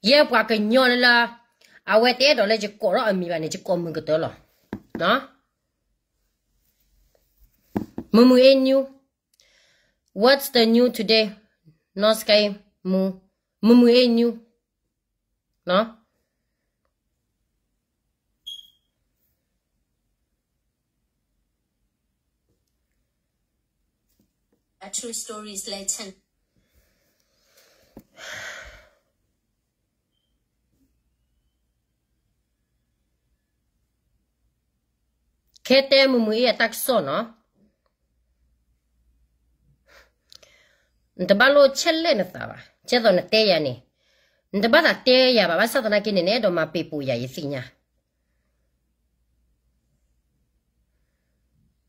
ယဲပှၤကညီလၢ အဝဲတအဲၣ်ဒိးလၢယကိးထီၣ်အမံၤဘၣ်န့ၣ် ယကိးမုာ်ကတၢၢ်လီၤ. မုာ်မုာ်အ့ new, what's the new today? နီၢ်စကဲ မုာ်မုာ်အ့ new. A true story is legend. ခဲတဲမုာ်မုာ်အ့ အတၢ်ကစီၣ်နီၤ, နတဘၣ်လိၣ်ဆဲးလဲၣ်နသးဘၣ်, ကဲသိးနတဲယၤန့ၣ်, နတဘၣ်သးတဲယၤဘၣ်, ဘၣ်ဆၣ်သနာ်က့န့ၣ် နအဲၣ်ဒိးမၤပ့ၤပိာ်ယၤ ယသ့ၣ်ညါ,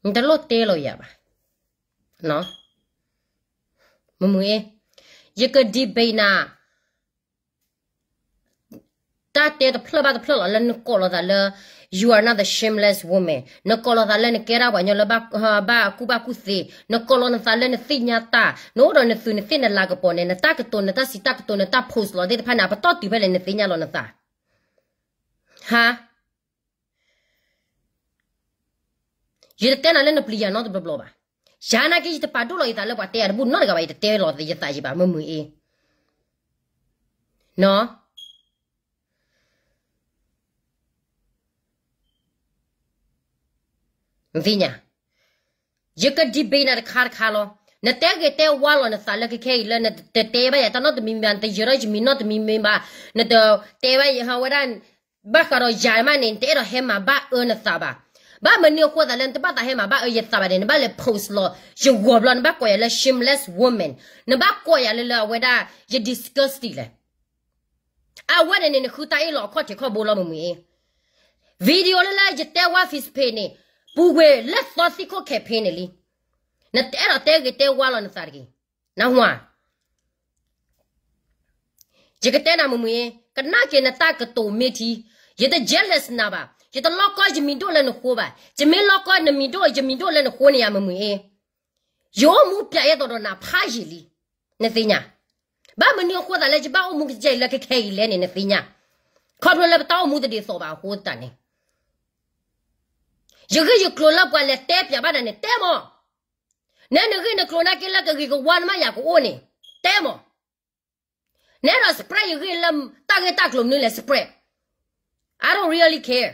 နတလိၣ်တဲလီၤယၤဘၣ်, မုာ်မုာ်အ့, ယက debate နၤ တၢ်တဲတဖျၢၣ်ဘၣ်တဖျၢၣ်လီၤ လၢနကိးလီၤသးလၢ you are not the shameless woman, နကိးလီၤသးလၢနကဲဒၣ်ပှၤကညီလၢ ဘၣ်ကူၣ်ဘၣ်ကူၣ်သ့, နကိးလီၤနသးလၢနသ့ၣ်ညါတၢ်, နအိၣ်ဒီးနသုးနသ့ၣ်နလၤကပီၤန့ၣ် နတၢ်ကတိၤ နတၢ်စံးတၢ်ကတိၤ နတၢ် post လီၤသ့ၣ်တဖၣ်န့ၣ် အပတီၢ်တုၤဖဲလဲၣ် နသ့ၣ်ညါလီၤနသး, ဟါ ယတတဲနၤလၢနပျံၤယၤနီတဘျီဘျီဘၣ်, ယၤနာ်က့ ယတပာ်ဒိၣ်လီၤယသးလၢပှၤတဲယၤတဘူၣ်နီတဂၤဘၣ်, ယတတဲလီၤယသးယံၤဘၣ် မုာ်မုာ်အ့, နသ့ၣ်ညါ, ယက debate နၤတခါတခါလီၤ, နတဲဂ့ၤတဲဝါလီၤနသးလၢခဲခဲအံၤလၢနတတဲဘၣ်ယၤတၢ်နီတမံၤမံၤဘၣ်, နတယၢၤထီၣ်ယမံၤနီတမံၤမံၤဘၣ်, နတတဲဘၣ်ယၤဝဲဒၣ်, ဘၣ်ဃးဒီးယၤမးန့ၣ် နတအဲၣ်ဒိးဟဲမၤဘၣ်အၢနသးဘၣ်, ဘၣ်မနုၤအဃိသးလၢနတဘၣ်သးဟဲမၤဘၣ်အၢယသးဘၣ်န့ၣ် နဘၣ်လဲၤ post လီၤ, ယဂီၤဘျီ နဘၣ်ကိးယၤလၢ shameless woman, နဘၣ်ကိးယၤလၢလၢအဝဲဒၣ် ယ disgusting လဲၣ် အဝဲန့ၣ်န့ၣ် နဃုတၢ်အ့ၣ်လီၤအခီၣ်ထံးခီၣ်ဘိလီၤ မုာ်မုာ်အ့, video လၢလၢယတဲဝါ Facebook န့ၣ်, ပူၤကွံာ်လၢသီသံခိၣ် campaign န့ၣ်လံ, နတအဲၣ်ဒိးတဲဂ့ၤတဲဝါလီၤနသးတဂ့ၤ, နဟါ, ယကတဲနၤ မုာ်မုာ်အ့, ကနၣ်က့ၤနတၢ်ကတိၤမ့ၢ်ထံ, ယတ jealous နၤဘၣ်, ယတလီကီယမံၤဒိၣ်လၢနဃိဘၣ်, ယမ့ၢ်လီကီနမံၤဒိၣ် ယမံၤဒိၣ်လၢနဃိန့ၣ်ယၤ မုာ်မုာ်အ့ ယအိၣ်မူပျဲယဲသိးဒီးနၤဖးယံာ်လံ, နသ့ၣ်ညါ, ဘၣ်မနုၤအဃိသးလၢယဘၣ်အိၣ်မူကစၢ်အံၤလၢခဲခဲအံၤလဲၣ်န့ၣ် နသ့ၣ်ညါ, ခီဖျိလၢပတၢ်အိၣ်မူတဒ်သိးဘၣ်အဃိသတးန့ၣ်, ယဂ့ၢ်ယကျိၤလၢပှၤလဲၤတဲပၠးဘၣ်နၤန့ၣ် တဲမး, နဲနဂ့ၢ်နကျိၤနာ်က့လၢကဂ့ၤကဝါနမးယၤကအိၣ်န့ၣ်, တဲမး, နဲဒီး spread ယဂ့ၢ်လၢတၢ်ဂ့ၢ်တၢ်ကျိၤမနုၤလဲၣ် spread, I don't really care,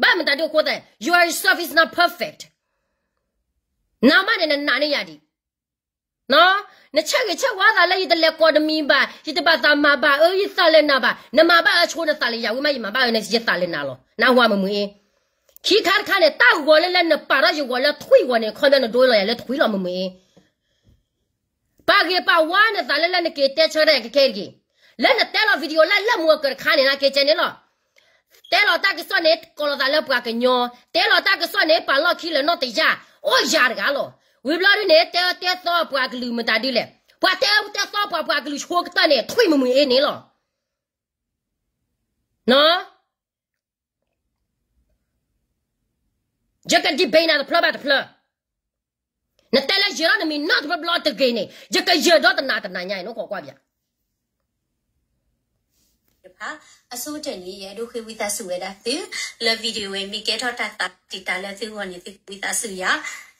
ဘၣ်မတၤဒ်အဃိသတး your self is not perfect, နမးန့ၣ် နနာ်န့ၢ်ယၤဒံး နဆဲးဂ့ၤဆဲးဝါသးလၢယတလဲၤကိးနမံၤဘၣ်, ယတဘၣ်သးမၤဘၣ်အၢယသးလၢနၤဘၣ်, နမၤဘၣ်အၢဆိနသးလၢယၤဝံၤမး ယမၤဘၣ်အၢနယသးလၢနၤလီၤ, နဟါ မုာ်မုာ်အ့, ခံခါတခါန့ၣ် တၢ်ဂီၤလၢလၢနပာ်ထီၣ်ယဂီၤလၢထွံၣ်ဂီၤန့ၣ် ခီပညီနဒိလီၤယၤလၢထွံၣ်လီၤ မုာ်မုာ်အ့ ပာ်ဂ့ၤပာ်ဝါနသးလၢလၢနက့ၤတဲဆၢကဒါယၤခဲခဲတဂ့ၤ, လၢနတဲလီၤ video လၢလၢမူအကၢၤတခါန့ၣ် နက့ၤကဲန့ၣ်လီၤ, တဲလီၤတၢ်ကစီၣ်န့ၣ် ကိးလီၤသးလၢပှၤကညီ, တဲလီၤတၢ်ကစီၣ်န့ၣ် ပာ်လီၢ်ခံလၢနီၢ်တယၢ်, အိၣ်ယၤတဂၤလီၤ, ဝံၤဘျီဒုန့ၣ် တဲတဲသီပှၤကလုာ်မတၤဒုလဲၣ်, ပှၤတဲတဲသီပှၤပှၤကလုာ်ဆိကတၢၢ်န့ၣ် ထွံၣ်မုာ်မုာ်အ့န့ၣ်လီၤ ယက debate နၤတဖျၢၣ်ဘၣ်တဖျၢၣ်, နတဲလၢယၢၤထီၣ်နမံၤနီတဘျီဘျီတဂ့ၤန့ၣ် ယကယၢၤဒီးတနၤတနၤညါအံၤ နအိၣ်ခိးကွၢ်ပယၤ အဆိကတၢၢ်န့ၣ် ယအဲၣ်ဒိးဃ့ဝံသးစူၤဝဲဒၣ်သု လၢ video ဝဲမ့ၢ်ကဲထီၣ်တၢ်သးတံာ်တာ်လၢသုဂီၢ်န့ၣ် သုကဝံသးစူၤယၤ,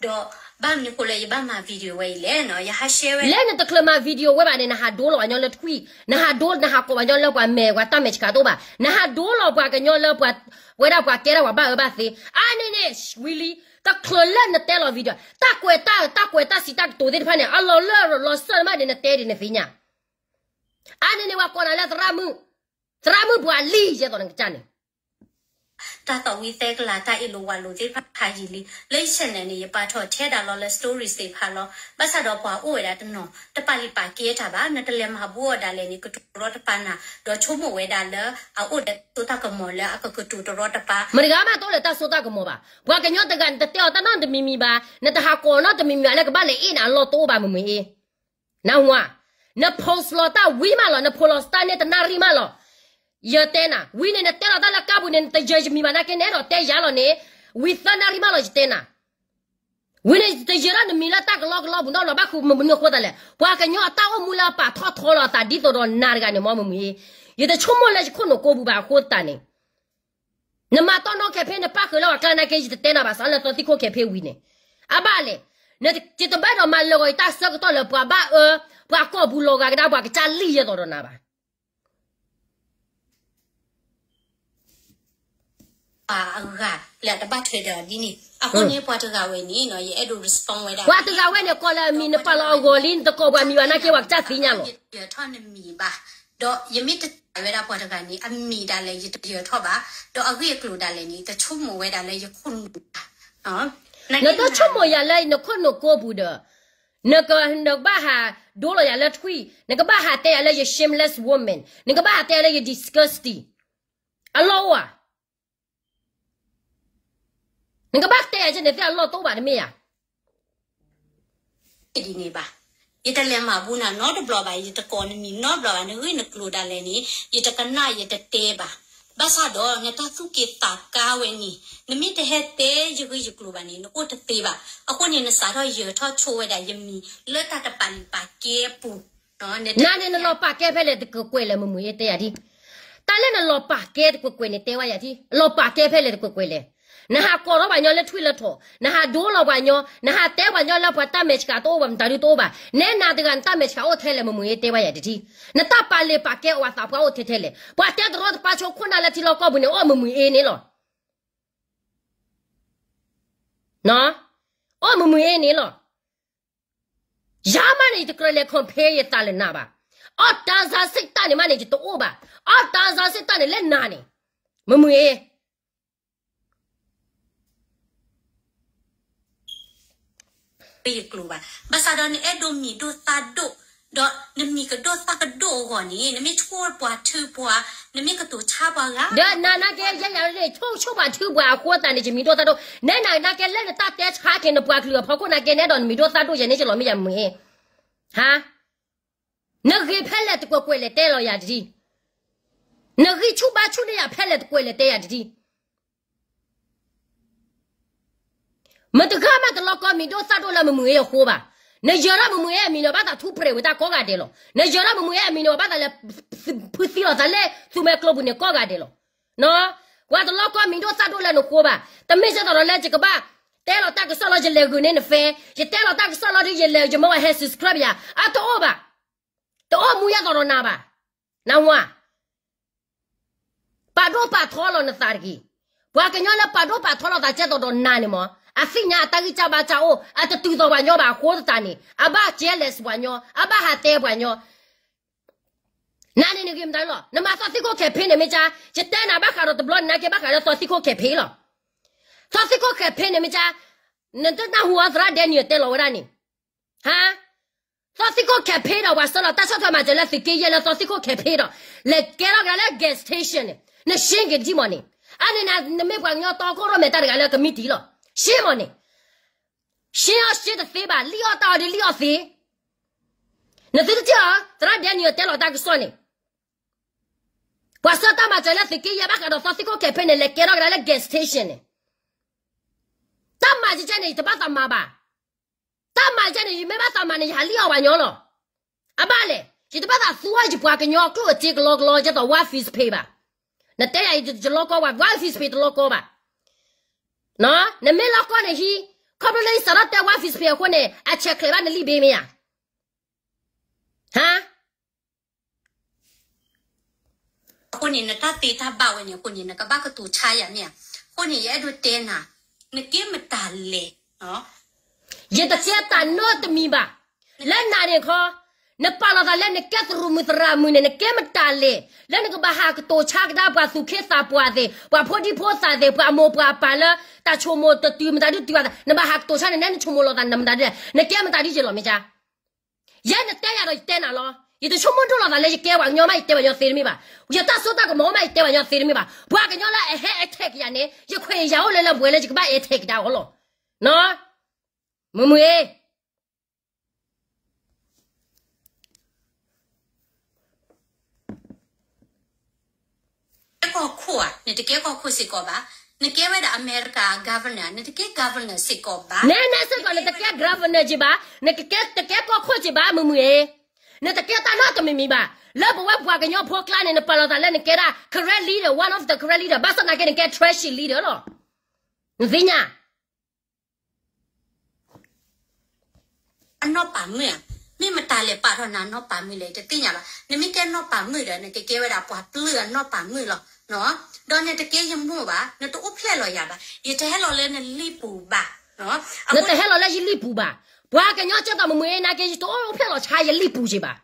ဒီးဘၣ်မနုၤဃိလၢယဘၣ်မၤ video ဝဲအံၤလဲၣ်နီၤ, ယဟး share ဝဲ လၢနတချုးမၤ video ဝဲဘၣ်န့ၣ် နဟးဒိလီၤပှၤကညီလၢထွံၣ်, နဟးဒိ နဟးကိးပှၤကညီလၢပှၤမဲာ်ပှၤတၢ်မဲာ်ဆှးတအိၣ်ဘၣ်, နဟးဒိလီၤပှၤကညီလၢပှၤ ဝဲဒၣ်ပှၤကဲဒၣ်ပှၤဘၣ်အၢဘၣ်သီ, အါန့ၣ်န့ၣ် ဝံလံ, တချုးလၢနတဲလီၤ video တၢ်ကွဲးတၢ် တၢ်ကွဲးတၢ်စံးတၢ်ကတိၤသ့ၣ်တဖၣ်န့ၣ် အလီၤလၢလီၤစၢၢ်မးန့ၣ် နတဲဒ်နသ့ၣ်ညါ, အါန့ၣ်န့ၣ် ပှၤကိးနၤလၢသရၣ်မုၣ်, သရၣ်မုၣ်ပှၤလံယဲသိးနကစၢ်န့ၣ် တၢ်သီၣ်ဝံသဲကလၤ တၢ်အ့ၣ်လိာ်ဝးလိာ်သ့ၣ်တဖၣ်ဖးယံာ်လံ, လၢယ channel န့ၣ် ယပာ်ထီၣ်ထဲဒၣ်လီၤလၢ stories သ့ၣ်တဖၣ်လီၤ. ဘၣ်ဆၣ်ဒီးပှၤအိၣ်ဝဲဒၣ်တနီၤ တပာ်လုၢ်ပာ်ကဲတၢ်ဘၣ်, နတလဲၤမၤဘူးအီၤဒၣ်လဲာ်န့ၣ် ကတိၤတရီတပါနၤ, ဒီးဆိကမိၣ်ဝဲဒၣ်လၢ အအိၣ်ဒီးတၢ်စိတၢ်ကမီၤလၢအကကတိၤတရီတပါ, မတဂၤမးတအိၣ်လၢတၢ်စိတၢ်ကမီၤဘၣ်. ပှၤကညီတဂၤ နတတဲအီၤတၢ်နီတမံၤမံၤဘၣ်, နတဟးကိးအီၤနီတမံၤမံၤဘၣ် လၢကဘၣ်လဲၤအ့ၣ်နၤအလီၢ်တအိၣ်ဘၣ် မုၢ်မုၢ်အ့ နၢ်ဟူဧါ, န post လီၤတၢ်ဝံၤမးလီၤ, န post လီၤစတၢ်န့ၣ်တနၣ်ရံၣ်မးလီၤ, ယတဲနၤ, ဝံၤန့ၣ် နတဲလီၤတၢ်လၢကါပူၤန့ၣ် နတယၢၤယမံၤဘၣ်နာ်က့ နအဲၣ်ဒိးတဲယၤလီၤန့ၣ်, ဝံၤသၢနၣ်ရံၣ်မးလီၤ ယတဲနၤ, ဝံၤန့ၣ် ယတယၢၤထီၣ်နမံၤလၢတၢ်ကလီကလီပူၤနီတဘျီဘၣ်ဃုာ် မနုၤအဃိသတးလဲၣ်, ပှၤကညီအတၢ်အိၣ်မူလၢအပာ်ထီၣ်ထီလီၤအသးဒ်သိးဒီးနၤတဂၤန့ၣ်မ့ၢ် မုၢ်မုၢ်အ့, ယတဆိကမိၣ်လၢယခိၣ်နူာ်ကိးပူၤဘၣ်အဃိသတးန့ၣ် နမၤတီၢ်နီၣ် campaign နပၣ်ဃုာ်လၢပှၤကျါနာ်က့ ယတတဲနၤဘၣ်ဆၣ်လၢသီသံခိၣ် campaign ဝံၤန့ၣ်, အဘၣ်လဲၣ်, ယတဘၣ်ဒီးမၤလၢာ်ဂီၤယတၢ်ဆၢကတီၢ်လၢပှၤဘၣ်အၢ, ပှၤကိာ်ပူၤလီၤဂာ်ကဒါပှၤကစၢ်လံယဲသိးဒီးနၤဘၣ်. အဂၤလၢအတဘၣ်ထွဲဒီးဒ်န့ၣ် အဃိန့ၣ် ပှၤတဂၤဝဲန့ၣ် ယအဲၣ်ဒိး respond ဝဲဒၣ် ပှၤတဂၤဝဲန့ၣ် ကိးလၢအမံၤနပာ်လီၤအဂီၢ်လံ နတကိးပှၤမံၤဘၣ်နာ်က့ ပှၤကစၢ်သ့ၣ်ညါလီၤ. ယတယၢၤထီၣ်နမံၤဘၣ်, ဒီးယမ့ၢ်တတဲဝဲဒၣ်ပှၤတဂၤန့ၣ် အမံၤဒၣ်လဲာ် ယတယၢၤထီၣ်ဘၣ်, ဒီးအဂ့ၢ်အကျိၤဒၣ်လဲာ်န့ၣ် တဆိကမိၣ်ဝဲဒၣ်လၢယခိၣ်နူာ်ဘၣ်. နတဆိကမိၣ်ယၤလၢနခိၣ်နူာ်ကိးပူၤဒီး နကဘၣ်ဟးဒိလီၤယၤလၢထွံၣ်, နကဘၣ်ဟးတဲယၤလၢယ shameless woman, နကဘၣ်ဟးတဲယၤလၢယ disgusting, အလီၢ်အိၣ်ဧါ, နကဘၣ်တဲယၤန့ၣ်သ့ၣ်အလီၢ်တအိၣ်ဘၣ်တမ့ၢ်ဧါ. ဒ်န့ၣ်ဘၣ်, ယတလဲၤမၤဘူးနၤနီတဘျီဘၣ်, ယတကိးနမံၤနီတဘျီဘၣ်, နဂ့ၢ်နကျိၤဒၣ်လဲာ်န့ၣ် ယတကနၣ်ယတတဲဘၣ်. ဘၣ်ဆၣ်ဒီးနတၢ်သူၣ်က့သးကါဝဲန့ၣ် နမ့ၢ်တဟဲတဲယဂ့ၢ်ယကျိၤဘၣ်န့ၣ် နအိၣ်တသ့ဘၣ်. အဃိန့ၣ် နစးထီၣ်ယၢၤထီၣ်ဆိဝဲဒၣ်ယမံၤလၢတၢ်တပာ်လုၢ်ပာ်ကဲအပူၤ နန့ၣ် နလီၤပာ်ကဲဖဲလဲၣ်တကွဲးကွဲးလဲၣ် မုၢ်မုၢ်အ့ တဲယၤဒ်, တၢ်လၢနလီၤပာ်ကဲတကွဲးကွဲးန့ၣ် တဲဝဲယၤဒ်, လီၤပာ်ကဲဖဲလဲၣ်တကွဲးကွဲးလဲၣ်. နဟးကိးထီၣ်ပှၤကညီလၢထွံၣ်လၢထိး, နဟးဒိလီၤပှၤကညီ, နဟးတဲပှၤကညီလၢပှၤတၢ်မဲာ်ဆှးတအိၣ်ဘၣ် မတၤဒုတအိၣ်ဘၣ်, နဲနၤတဂၤနတၢ်မဲာ်ဆှးအိၣ်ထဲလဲၣ် မုၢ်မုၢ်အ့ တဲဝဲယၤတထံၣ်. နတၢ်ပာ်လုၢ်ပာ်ကဲအီၤအသးပှၢ်အိၣ်ထဲထဲလဲၣ်. ပှၤတဲတရီတပါဆိခိၣ်နၢ်လၢထံလီၢ်ကီၢ်ပူၤန့ၣ် အိၣ်မုၢ်မုၢ်အ့န့ၣ်လီၤ. အိၣ်မုၢ်မုၢ်အ့န့ၣ်လီၤ. ယၤမးန့ၣ် ယတကြၢးလဲၤ compare ယသးလၢနၤဘၣ်. အီၣ်တၢ်စၢ်စံးတၢ်န့ၣ်မးန့ၣ် ယတအိၣ်ဘၣ်. အီၣ်တၢ်စၢ်စံးတၢ်န့ၣ်လၢနၤန့ၣ် မုၢ်မုၢ်အ့ ယကျိၤဘၣ်. ဘၣ်ဆၣ်ဒီးနအဲၣ်ဒိးမံၤဒိၣ်သၣ်ဒိၣ်, ဒီးနမံၤကဒိၣ်သၣ်ကဒိၣ်အဂီၢ်န့ၣ် နမ့ၢ်ဆိပှၤထုပှၤ, နမ့ၢ်ကတိၤဆါပှၤဂၤ, ဒီးနၤနာ်က့ ယဲယၤန့ၣ် ဆိဆိပှၤထုပှၤအဃိသတးန့ၣ် ယမံၤဒိၣ်သၣ်ဒိၣ်. နဲနၤနာ်က့ လၢနတၢ်တဲဆါက့ၤနပှၤကလုာ်အဖီခိၣ်နာ်က့ နအဲၣ်ဒိးနမံၤဒိၣ်သၣ်ဒိၣ်ယဲန့ၣ် ယလီၤမ့ၢ်ယၤမုၢ်အ့. ဟါ, နဂ့ၤဖဲလဲၣ်တကွဲးကွဲးလဲၣ် တဲလီၤယၤတထံၣ်. နဂံၢ်ဆူၣ်ဘါဆူၣ်န့ၢ်ယၤဖဲလဲၣ်တကွဲးလဲၣ် တဲယၤတထံၣ်. မတဂၤမးတလီၤကီမံၤဒိၣ်သၣ်ဒိၣ်လၢမုၢ်မုၢ်အ့အဃိဘၣ်. နယၢၤထီၣ်မုၢ်မုၢ်အ့အမံၤန့ၣ် ဘၣ်သးထူပြဲးဝဲတၢ်ကိးဂၤဒဲးလီၤ. နယၢၤထီၣ်မုၢ်မုၢ်အ့အမံၤန့ၣ် ဘၣ်သးလဲၤဖုးသံလီၤသးလၢသူမဲာ်ကျိပူၤန့ၣ်ကိးဂၤဒဲးလီၤ. ပှၤတလီၤကီမံၤဒိၣ်သၣ်ဒိၣ်လၢနဃိဘၣ်. တမ့ၢ်ဒ်သိးဒီးလၢယကဘၣ်တဲလီၤတၢ်ကစီၣ်လီၤ ယလဲၤဂုာ်န့ၢ်န fan, ယတဲလီၤတၢ်ကစီၣ်လီၤဒီး ယလဲၤယမ့ၢ်ဝဲဟဲ subscribe ယၤ အတအိၣ်ဘၣ်. တအိၣ်မူယဲသိးဒီးနၤဘၣ်. နၢ်ဟူဧါ. ပာ်ဒိၣ်ပာ်ထီလီၤနသးတဂ့ၤ. ပှၤကညီလၢပာ်ဒိၣ်ပာ်ထီလီၤသးကဲသိးဒီးနၤန့ၣ်မး, အသ့ၣ်ညါအတၢ်ဂံၢ်စၢ်ဘါစၢ်အိၣ်, အတတုၤသိးပှၤညီဘၣ်အဃိသတးန့ၣ် အဘၣ် jealous ပှၤညီ, အဘၣ်ဟးတဲပှၤညီ. နၤန့ၣ်နဂ့ၤမတၤလီၤ. နမၤသီသံခိၣ် campaign န့ၣ်မ့ၢ်ကါ, ယတဲနၤဘၣ်ဃးဒီးတဘျီန့ၣ်နာ်က့ ဘၣ်ဃးဒီးသီသံခိၣ် campaign လီၤ. သီသံခိၣ် campaign န့ၣ်မ့ၢ်ကါ, နတနၢ်ဟူအသရၣ် Daniel တဲလီၤဝဲဒၣ်န့ၣ်, ဟါ သီသံခိၣ် campaign ဒီး ပှၤဆှၢလီၤတၢ်ဆီၣ်ထွဲမၤစၢၤလၢသုးက့ယဲၢ်လၢသီသံခိၣ် campaign ဒီး လဲၤကဲထီၣ်ကဒါလၢ gas station န့ၣ် နရှင်းက့ၤတထံၣ်မးန့ၣ်. အန့ၣ်နမ့ၢ်ပှၤကညီတီခိၣ်ရိၣ်မဲတၢ်တဂၤလၢကမံးတံာ်လီၤ. ရှင်းမးန့ၣ်. ရှင်းအီၤရှင်းတသ့ဘၣ်, လံၣ်အီၣ်တၢ်အီၤဒီးလံၣ်အီၣ်သ့. နသုတထံၣ်အီၤ သရၣ် Daniel တဲလီၤတၢ်ကစီၣ်န့ၣ် ပှၤဆှၢတၢ်မၤစၢၤလၢသုးက့ယဲၢ်ဘၣ်ဃးဒီးသီသံခိၣ် campaign န့ၣ် လဲၤကဲထီၣ်ကဒါလၢ gas station န့ၣ်. တၢ်မၤကဲကဲန့ၣ် ယတဘၣ်သးမၤဘၣ်. တၢ်မၤကဲန့ၣ် ယမ့ၢ်ဘၣ်သးမၤန့ၣ် ယဟးလံၣ်အီၣ်ပှၤညီလီၤ. အဘၣ်လဲၣ်, ယတဘၣ်သးသူအီၤယပှၤကညီကျိၣ်အစ့ကလီကလီ ယဲသိး War Face Page ဘၣ်. နတဲယၤယလီကီဘၣ်, War Face Page တလီကီဘၣ်. နမ့ၢ်လီကီနဟံၣ်, ခီဖျိလၢယစးထီၣ်တဲ War Face Page အဃိန့ၣ် အဆဲးချဲးဘၣ်နလံာ်ဘ့မ့ၢ်ဧါ. ဟါ အဃိန့ၣ် နတၢ်သ့တၢ်ဘၣ်ဝဲန့ၣ် အဃိန့ၣ် နကဘၣ်ကတိၤဆါယၤမ့ၢ်ဧါ. အဃိန့ၣ် ယအဲၣ်ဒိးတဲနၤ, နကဲမတၤလဲၣ်. ယတတဲတၢ်နီတမံၤဘၣ်. လၢနၤန့ၣ်ခီ, နပာ်လီၤသးလၢနကဲသရူးမုၣ်သရၣ်မုၣ်န့ၣ် နကဲမတၤလဲၣ်. လၢနကဘၣ်ဟးကတိၤဆါကဒါပှၤသူၣ်က့သးပှၢ်သ့ၣ်, ပှၤဖိဒံဖိသၣ်သ့ၣ်, ပှၤမိၢ်ပှၤပၢ်လၢတၢ်ဆိကမိၣ်တတုၤမတၤဒုတုၤဘၣ်သး, နဘၣ်ဟးကတိၤဆါန့ၣ် နဲနဆိကမိၣ်လီၤသးနမတၤဒ်လဲၣ်, နကဲမတၤဒ်လဲၣ်လီၤမ့ၢ်ကါ. ယဲနတဲယၤဒီးယတဲနၤလီၤ. ယတဆိကမိၣ်ဒိၣ်လီၤသးလၢယကဲပှၤကညီမး ယတဲပှၤကညီသ့တမ့ၢ်ဘၣ်. ယတၢ်စိတၢ်ကမီၤမး ယတဲပှၤကညီသ့တမ့ၢ်ဘၣ်. ပှၤကညီလၢအဟဲ attack ယၤန့ၣ် ယခွဲးယယာ်အိၣ်လၢလၢပှဲၤလၢယကဘၣ် attack ကဒါအီၤလီၤ. မုၢ်မုၢ်အ့ ကီၢ်ခိၣ်ဧါ, နတကဲကီၢ်ခိၣ်စ့ၢ်ကီးဘၣ်. နကဲဝဲဒၣ် America Governor, နတကဲ Governor စ့ၢ်ကီးဘၣ်. နဲနဲစ့ၢ်ကီး နတကဲ Governor က့ဘၣ်, နတကဲ တကဲကီၢ်ခိၣ်က့ဘၣ် မုၢ်မုၢ်အ့. နတကဲတၢ်နီတမံၤမံၤဘၣ်. လၢပဝဲပှၤကညီဖိကျါန့ၣ် နပာ်လီၤသးလၢနကဲဒၣ် Karen leader, one of the Karen leader, ဘၣ်ဆၣ်သနာ်က့ နကဲ trashy leader လီၤ. နသ့ၣ်ညါ အနီၢ်ပာ်မုၣ်ဧါ, မ့ၢ်မတၤလဲၤပာ်ထီၣ်နၤနီၢ်ပာ်မုၣ်လဲၣ်, ယတသ့ၣ်ညါဘၣ်. နမ့ၢ်ကဲနီၢ်ပာ်မုၣ်ဒီး နကကဲဝဲဒၣ်ပှၤပျုၢ်အနီၢ်ပာ်မုၣ်လီၤ. ဒီးနတကဲယမိၢ်ဘၣ်, နတအိၣ်ဖျဲၣ်လီၤယၤဘၣ်, ယတဟဲလီၤလၢနလံာ်ပူၤဘၣ်. နတဟဲလီၤလၢယလံာ်ပူၤဘၣ်. ပှၤကညီကဲသိးမုၢ်မုၢ်အ့ နာ်က့ ယတအိၣ်ဖျဲၣ်လီၤဆါယလံာ်ပူၤက့ဘၣ်.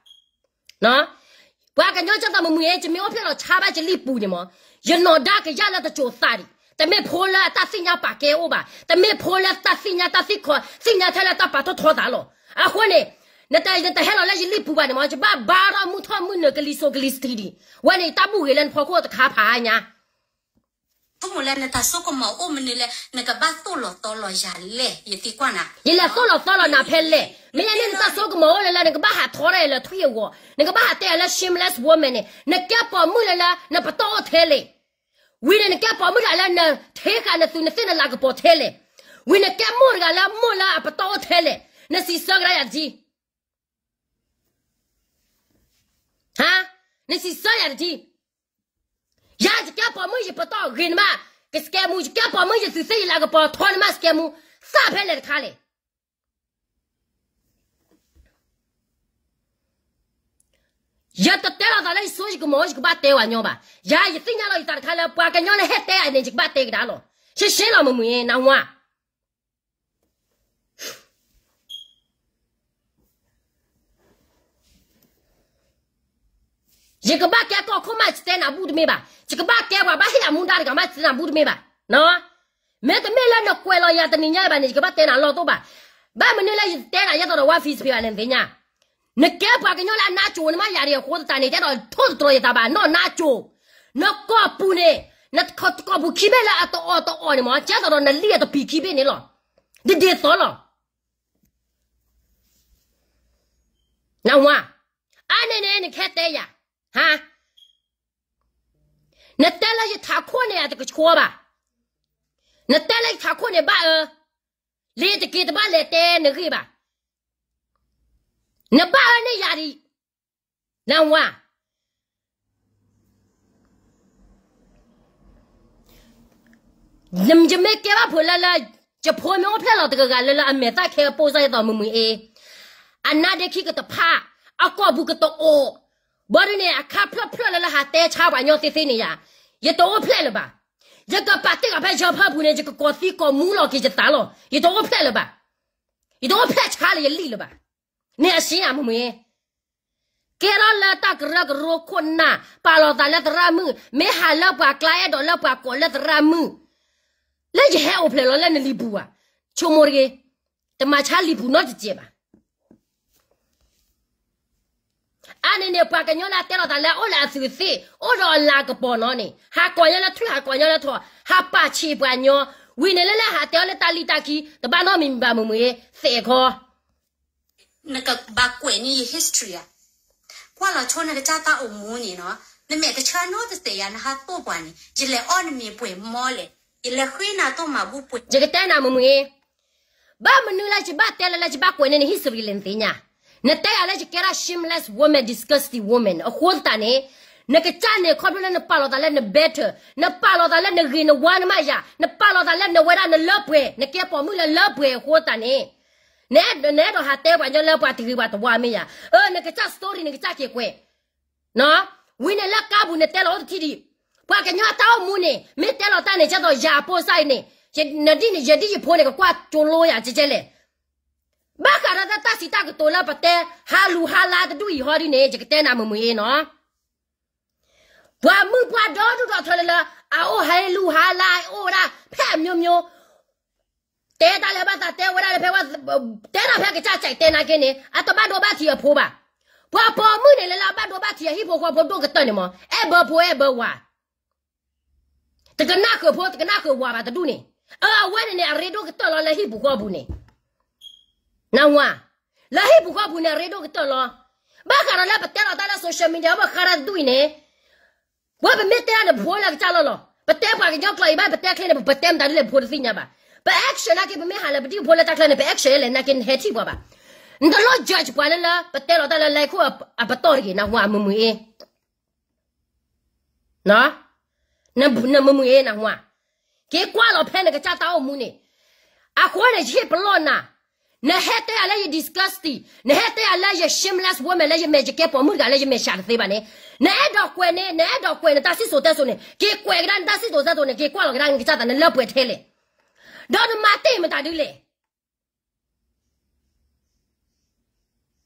ပှၤကညီကဲသိးမုၢ်မုၢ်အ့ ယမ့ၢ်အိၣ်ဖျဲၣ်လီၤဆါဘၣ်ယလံာ်ပူၤန့ၣ်မး, ယနီၢ်ဒါကယၢ်လၢတစိၤသးဒံး, တမ့ၢ်ဖိလၢအတၢ်သ့ၣ်ညါပာ်ကဲအိၣ်ဘၣ်, တမ့ၢ်ဖိလၢတၢ်သ့ၣ်ညါတၢ်သ့ၣ်ခီ သ့ၣ်ညါထဲလၢတၢ်ပာ်ထီၣ်ထီသးလီၤ. အဃိန့ၣ် နတ နတဟဲလီၤလၢယလံာ်ပူၤဘၣ်န့ၣ်မး, ယဘၣ်ဘါထီၣ်မုၢ်ထီၣ်မုၢ်နုာ်ကလံၤစိးကလံၤစတံးဒံး, ဝဲန့ၣ်ယတၢ်ဘူၣ်ဂ့ၤလၢနဖီခိၣ်တခါဖးအါညါ ဆိကမိၣ်လၢနတၢ်စိကမီၤအိၣ်မနုၤလဲၣ်, နကဘၣ်သိၣ်လီၤသီလီၤယၤလဲၣ်, ယသံကွၢ်နၤ. ယလဲၤသိၣ်လီၤသီလီၤနၤဖဲလဲၣ်. မ့ၢ်ယဲန့ၣ်နတၢ်စိကမီၤအိၣ်လၢလၢ နကဘၣ်ဟးထီရဲၣ်လၢထွံၣ်အဂီၢ်, နကဘၣ်ဟးတဲအီၤလၢ shameless woman န့ၣ်, နကဲပိာ်မုၣ်လၢလၢ နပတီၢ်အိၣ်ထဲလဲၣ်. ဝံၤန့ၣ် နကဲပိာ်မုၣ်တဂၤလၢနထ့ဃာ်နသူးနသ့ၣ်နလၤကပီၤထဲလဲၣ်. ဝံၤနကဲမိၢ်တဂၤလၢမိၢ်လၢအပတီၢ်အိၣ်ထဲလဲၣ်. နစံးဆၢကဒါယၤတထံၣ် ဟါ, နစံးဆၢယၤတထံၣ်. ယၤယကဲပိာ်မုၣ်ယပတီၢ်ဂ့ၤနမး, ကစကဲမူ, ယကဲပိာ်မုၣ်ယသူးသ့ၣ်ယလၤကပီၤထီနမးစကဲမူ, သၣ်ဖဲလဲၣ်တခါလဲၣ်. ယတတဲလီၤသးလၢယစိယကမီၤ ယကဘၣ်တဲပှၤကညီဘၣ်. ယၤယသ့ၣ်ညါလီၤယသးတခါလၢ ပှၤကညီလၢဟဲတဲအန့ၣ် ယကဘၣ်တဲကဒါလီၤ. ရှဲရှဲလီၤမုၢ်မုၢ်အ့ နၢ်ဟူဧါ. ယကဘၣ်ကဲကီၢ်ခိၣ်မး ယတဲနၤဘူၣ်တမ့ၢ်ဘၣ်. ယကဘၣ်ကဲပှၤဘၣ်ဟ့ၣ်အမူဒါတဂၤမး ယတဲနၤဘူၣ်တမ့ၢ်ဘၣ်. မ့တမ့ၢ်လၢနကွဲးလီၤယၤတနံၤညါဘၣ်န့ၣ် ယကဘၣ်တဲနၤလီၢ်သိၣ်ဘၣ်. ဘၣ်မနုၤလၢယတဲနၤယဲသိးဒီး War Face Page ဘၣ်န့ၣ်သ့ၣ်ညါ. နကဲပှၤကညီလၢအနါကိၤနမး ယၤဒ်အဃိသတးန့ၣ် တဲဒီးထိၣ်သတြီၤယသးဘၣ် နီၢ်နါကိၤ. နကီၢ်ပူၤန့ၣ် နကီၢ်ပူၤခံဘ့ၣ်လၢအတအီၣ်တအီၣ်န့ၣ်မး ကဲသိးဒီးနလံၣ်အတပံၤခံဘ့ၣ်န့ၣ်လီၤ. ဒ်ဒ်သိးလီၤ. နၢ်ဟူဧါ. အါန့ၣ်န့ၣ် နကဟဲတဲယၤ, ဟါ, နတဲလၢယထးခိၣ်န့ၣ် အတကဆှီဘၣ်. နတဲလၢယထးခိၣ်န့ၣ်ဘၣ်အၢ, လၢတက့ၤတဘၣ်လဲၤတဲနဂ့ၢ်ဘၣ်. နဘၣ်အၢန့ၢ်ယၤဒံး, နၢ်ဟူဧါ. ယမ့ၢ်ကဲဘၣ်ဖိလၢလၢ ယဖိမ့ၢ်အိၣ်ဖျဲၣ်လီၤတဂၤဂၤလၢလၢအမဲာ်သၣ်ခဲအပိၢ်စၢ်ယသိးမုၢ်မုၢ်အ့, အနါဒ့ခံကတဖၣ်, အကီၢ်ပူၤကတအီၣ်, ဘၣ်ဒ်န့ၣ် အခါဖျၢၣ်ဖျၢၣ်လၢလၢဟးတဲဆါပှၤကညီသ့သ့န့ၣ်ယၤ, ယတအိၣ်ဖျဲၣ်လၢၤဘၣ်. ယကပာ်တ့ၢ်ဃာ်ဖဲယၢဖၢပူၤန့ၣ် ယကကိးသံကိးမူလီၤက့ၤယသးလီၤ. ယတအိၣ်ဖျဲၣ်လၢၤဘၣ်. ယတအိၣ်ဖျဲၣ်ဆါလၢယလံၣ်လၢၤဘၣ်. န့ၣ်အရှ့ဧါမုၢ်မုၢ်အ့ ကဲထီၣ်လၢတၢ်ကရၢကရိခိၣ်နၢ်, ပာ်လီၤသးလၢသရၣ်မုၣ်, မ့ၢ်ဟးလၢပှၤကျါအဲၣ်ဒိးလၢပှၤကိးလၢသရၣ်မုၣ်, လၢယဟဲအိၣ်ဖျဲၣ်လီၤလၢနလံာ်ပူၤဧါ, ဆိကမိၣ်တဂ့ၤ, တမၤဆါလံာ်ပူၤနီတစဲးဘၣ်. အါန့ၣ်န့ၣ် ပှၤကညီလၢအတဲလီၤသးလၢအအိၣ်လၢအသူးသ့ၣ်, အိၣ်ဒီးအလၤကပီၤနီၤန့ၣ်, ဟးကိးညီလၢထွံၣ် ဟးကိးညီလၢထိး, ဟးပာ်ဆံးပှၤကညီ, ဝံၤန့ၣ်လၢလၢဟးတဲအီၤလၢတၢ်လံၣ်တၢ်ခံ, တဘၣ်နီတမံၤဘၣ်မုၢ်မုၢ်အ့, သဲးခီ နကဘၣ်ကွဲးန့ၢ်ယ history ဧါ. ကွၢ်လီၤဆိနကစၢ်တၢ်အိၣ်မူန့ၣ်နီၤ, နမဲာ်တဆှၢနီတစဲးယၤ နဟးသိၣ်ပှၤန့ၣ် ယလဲၤအီၣ်နမ့ၤပှဲၤမီလဲၣ်, ယလဲၤဃ့နၤသိၣ်မၤဘူၣ်ပှဲၤ. ယကတဲနၤမုၢ်မုၢ်အ့, ဘၣ်မနုၤလၢယဘၣ်တဲလၢလၢယဘၣ်ကွဲးန့ၢ်န history လဲၣ်နသ့ၣ်ညါ. နတဲယၤလၢယကဲဒၣ် shameless woman, disgusting woman အဃိသတးန့ၣ်, နကစၢ်န့ၣ်ခီဖျိလၢနပာ်လီၤသးလၢန better, နပာ်လီၤသးလၢနဂ့ၤနဝါနမးယၤ, နပာ်လီၤသးလၢနဝဲဒၣ်နလၢပှဲၤ, နကဲပိာ်မုၣ်လၢလၢပှဲၤအဃိသတးန့ၣ်, နအဲၣ်ဒိးဟးတဲပှၤကညီလၢပှၤတဂ့ၤပှၤတဝါမ့ၢ်ယၤ, အၢ နကစၢ် story နကစၢ်က့ၤကွဲး ဝံၤန့ၣ်လၢကါပူၤန့ၣ်တဲလီၤအိၣ်တထံၣ်ဒံး, ပှၤကညီတၢ်အိၣ်မူန့ၣ် မ့ၢ်တဲလီၤတၢ်န့ၣ် ကဲသိးယၤအပိၢ်စၢ်အံၤန့ၣ်, နဒ်န့ၣ် ယဒ်ယဖိန့ၣ် ကကွၢ်ကၠိလိယၤကဲကဲလဲၣ်, ဘၣ်ဃးဒီးတၢ်စံးတၢ်ကတိၤလၢပတဲဟးလူၤဟးလါတဒူၣ်အံၤဟီဒ်န့ၣ် ယကတဲနၤမုာ်မုာ်အ့နီၤ ပှၤမုၢ်ပှၤဒီဒူၣ်ဒီထၢလၢလၢ အအိၣ်ဟးလူၤဟးလါအိၣ်ဝဲဒၣ်ဖဲအမျိုးမျိုး, တဲတၢ်လၢဘၣ်သးတဲဝဲဒၣ်လၢဖဲဝဲ, တဲတၢ်ဖဲကစၢ်ကဲတဲနာ်က့န့ၣ် အတဘၣ်ဒိဘၣ်ထံးအဖိဘၣ်. ပှၤပိာ်မုၣ်န့ၣ်လၢလၢအဘၣ်ဒိဘၣ်ထံးအဟံၣ်ဖိဃီဖိဒိၣ်ကတၢၢ်န့ၣ်မး အဲၣ်ဘၢဖိအဲၣ်ဘၢဝၤ တကနၣ်ဃုာ်ဖိတကနၣ်ဃုာ်ဝၤဘၣ်တဒူၣ်န့ၣ်, အဝဲန့ၣ်န့ၣ် အရ့ဒိၣ်ကတၢၢ်လီၤလၢဟံၣ်ပူၤဃီပူၤန့ၣ်, နဝၤ, လၢဟံၣ်ပူၤဃီပူၤန့ၣ် အရ့ဒိၣ်ကတၢၢ်လီၤ. ဘၣ်ဃးဒီးလၢပတဲလီၤတၢ်လၢ social media ပဃါတၢ်တဒူၣ်အံၤန့ၣ်, ဝဲပမ့ၢ်တဲတၢ်န့ၣ် ပဖိလၢကစၢ်လီၤလီၤ. ပတဲပှၤကညီကျိာ်အံၤဘၣ် ပတဲချ့န့ၣ် ပတဲမတၤဒ်လဲၣ်ပဖိတသ့ၣ်ညါဘၣ်. ပ action နာ်က့ ပမ့ၢ်ဟးလၢပဒံၣ်ပဖိလၢတၢ်ချၢန့ၣ် ပ action လဲၣ်နာ်က့ နဟဲထံၣ်ပှၤဘၣ်. နတလိၣ် judge ပှၤလၢလၢ ပတဲလီၤတၢ်လၢ လဲခိၣ်အပတီၢ်တဂ့ၤ နဝၤမုာ်မုာ်အ့ နမုာ်မုာ်အ့နဟါ, က့ၤကွၢ်လီၤဖဲနကစၢ်တၢ်အိၣ်မူန့ၣ်, အဃိန့ၣ် ယဟ့ၣ်ပလီၢ်နၤ, နဟဲတဲယၤလၢယ disgusting, နဟဲတဲယၤလၢယ shameless woman လၢယမဲာ်ယကဲပိာ်မုၣ်တဂၤလၢယမဲာ်ဆှးတသ့ဘၣ်န့ၣ်, နအဲၣ်ဒိးကွဲးန့ၣ် နအဲၣ်ဒိးကွဲးနတၢ်စံၣ်စိၤတဲစိၤန့ၣ် က့ၤကွဲးကဒါနတၢ်စံၣ်စိၤတဲစိၤန့ၣ် က့ၤကွၢ်လီၤကဒါနကစၢ်သး နလၢပှဲၤထဲလဲၣ်, ဒီးနမၤတ့ၢ်မတၤဒ်လဲၣ် လဲၣ်,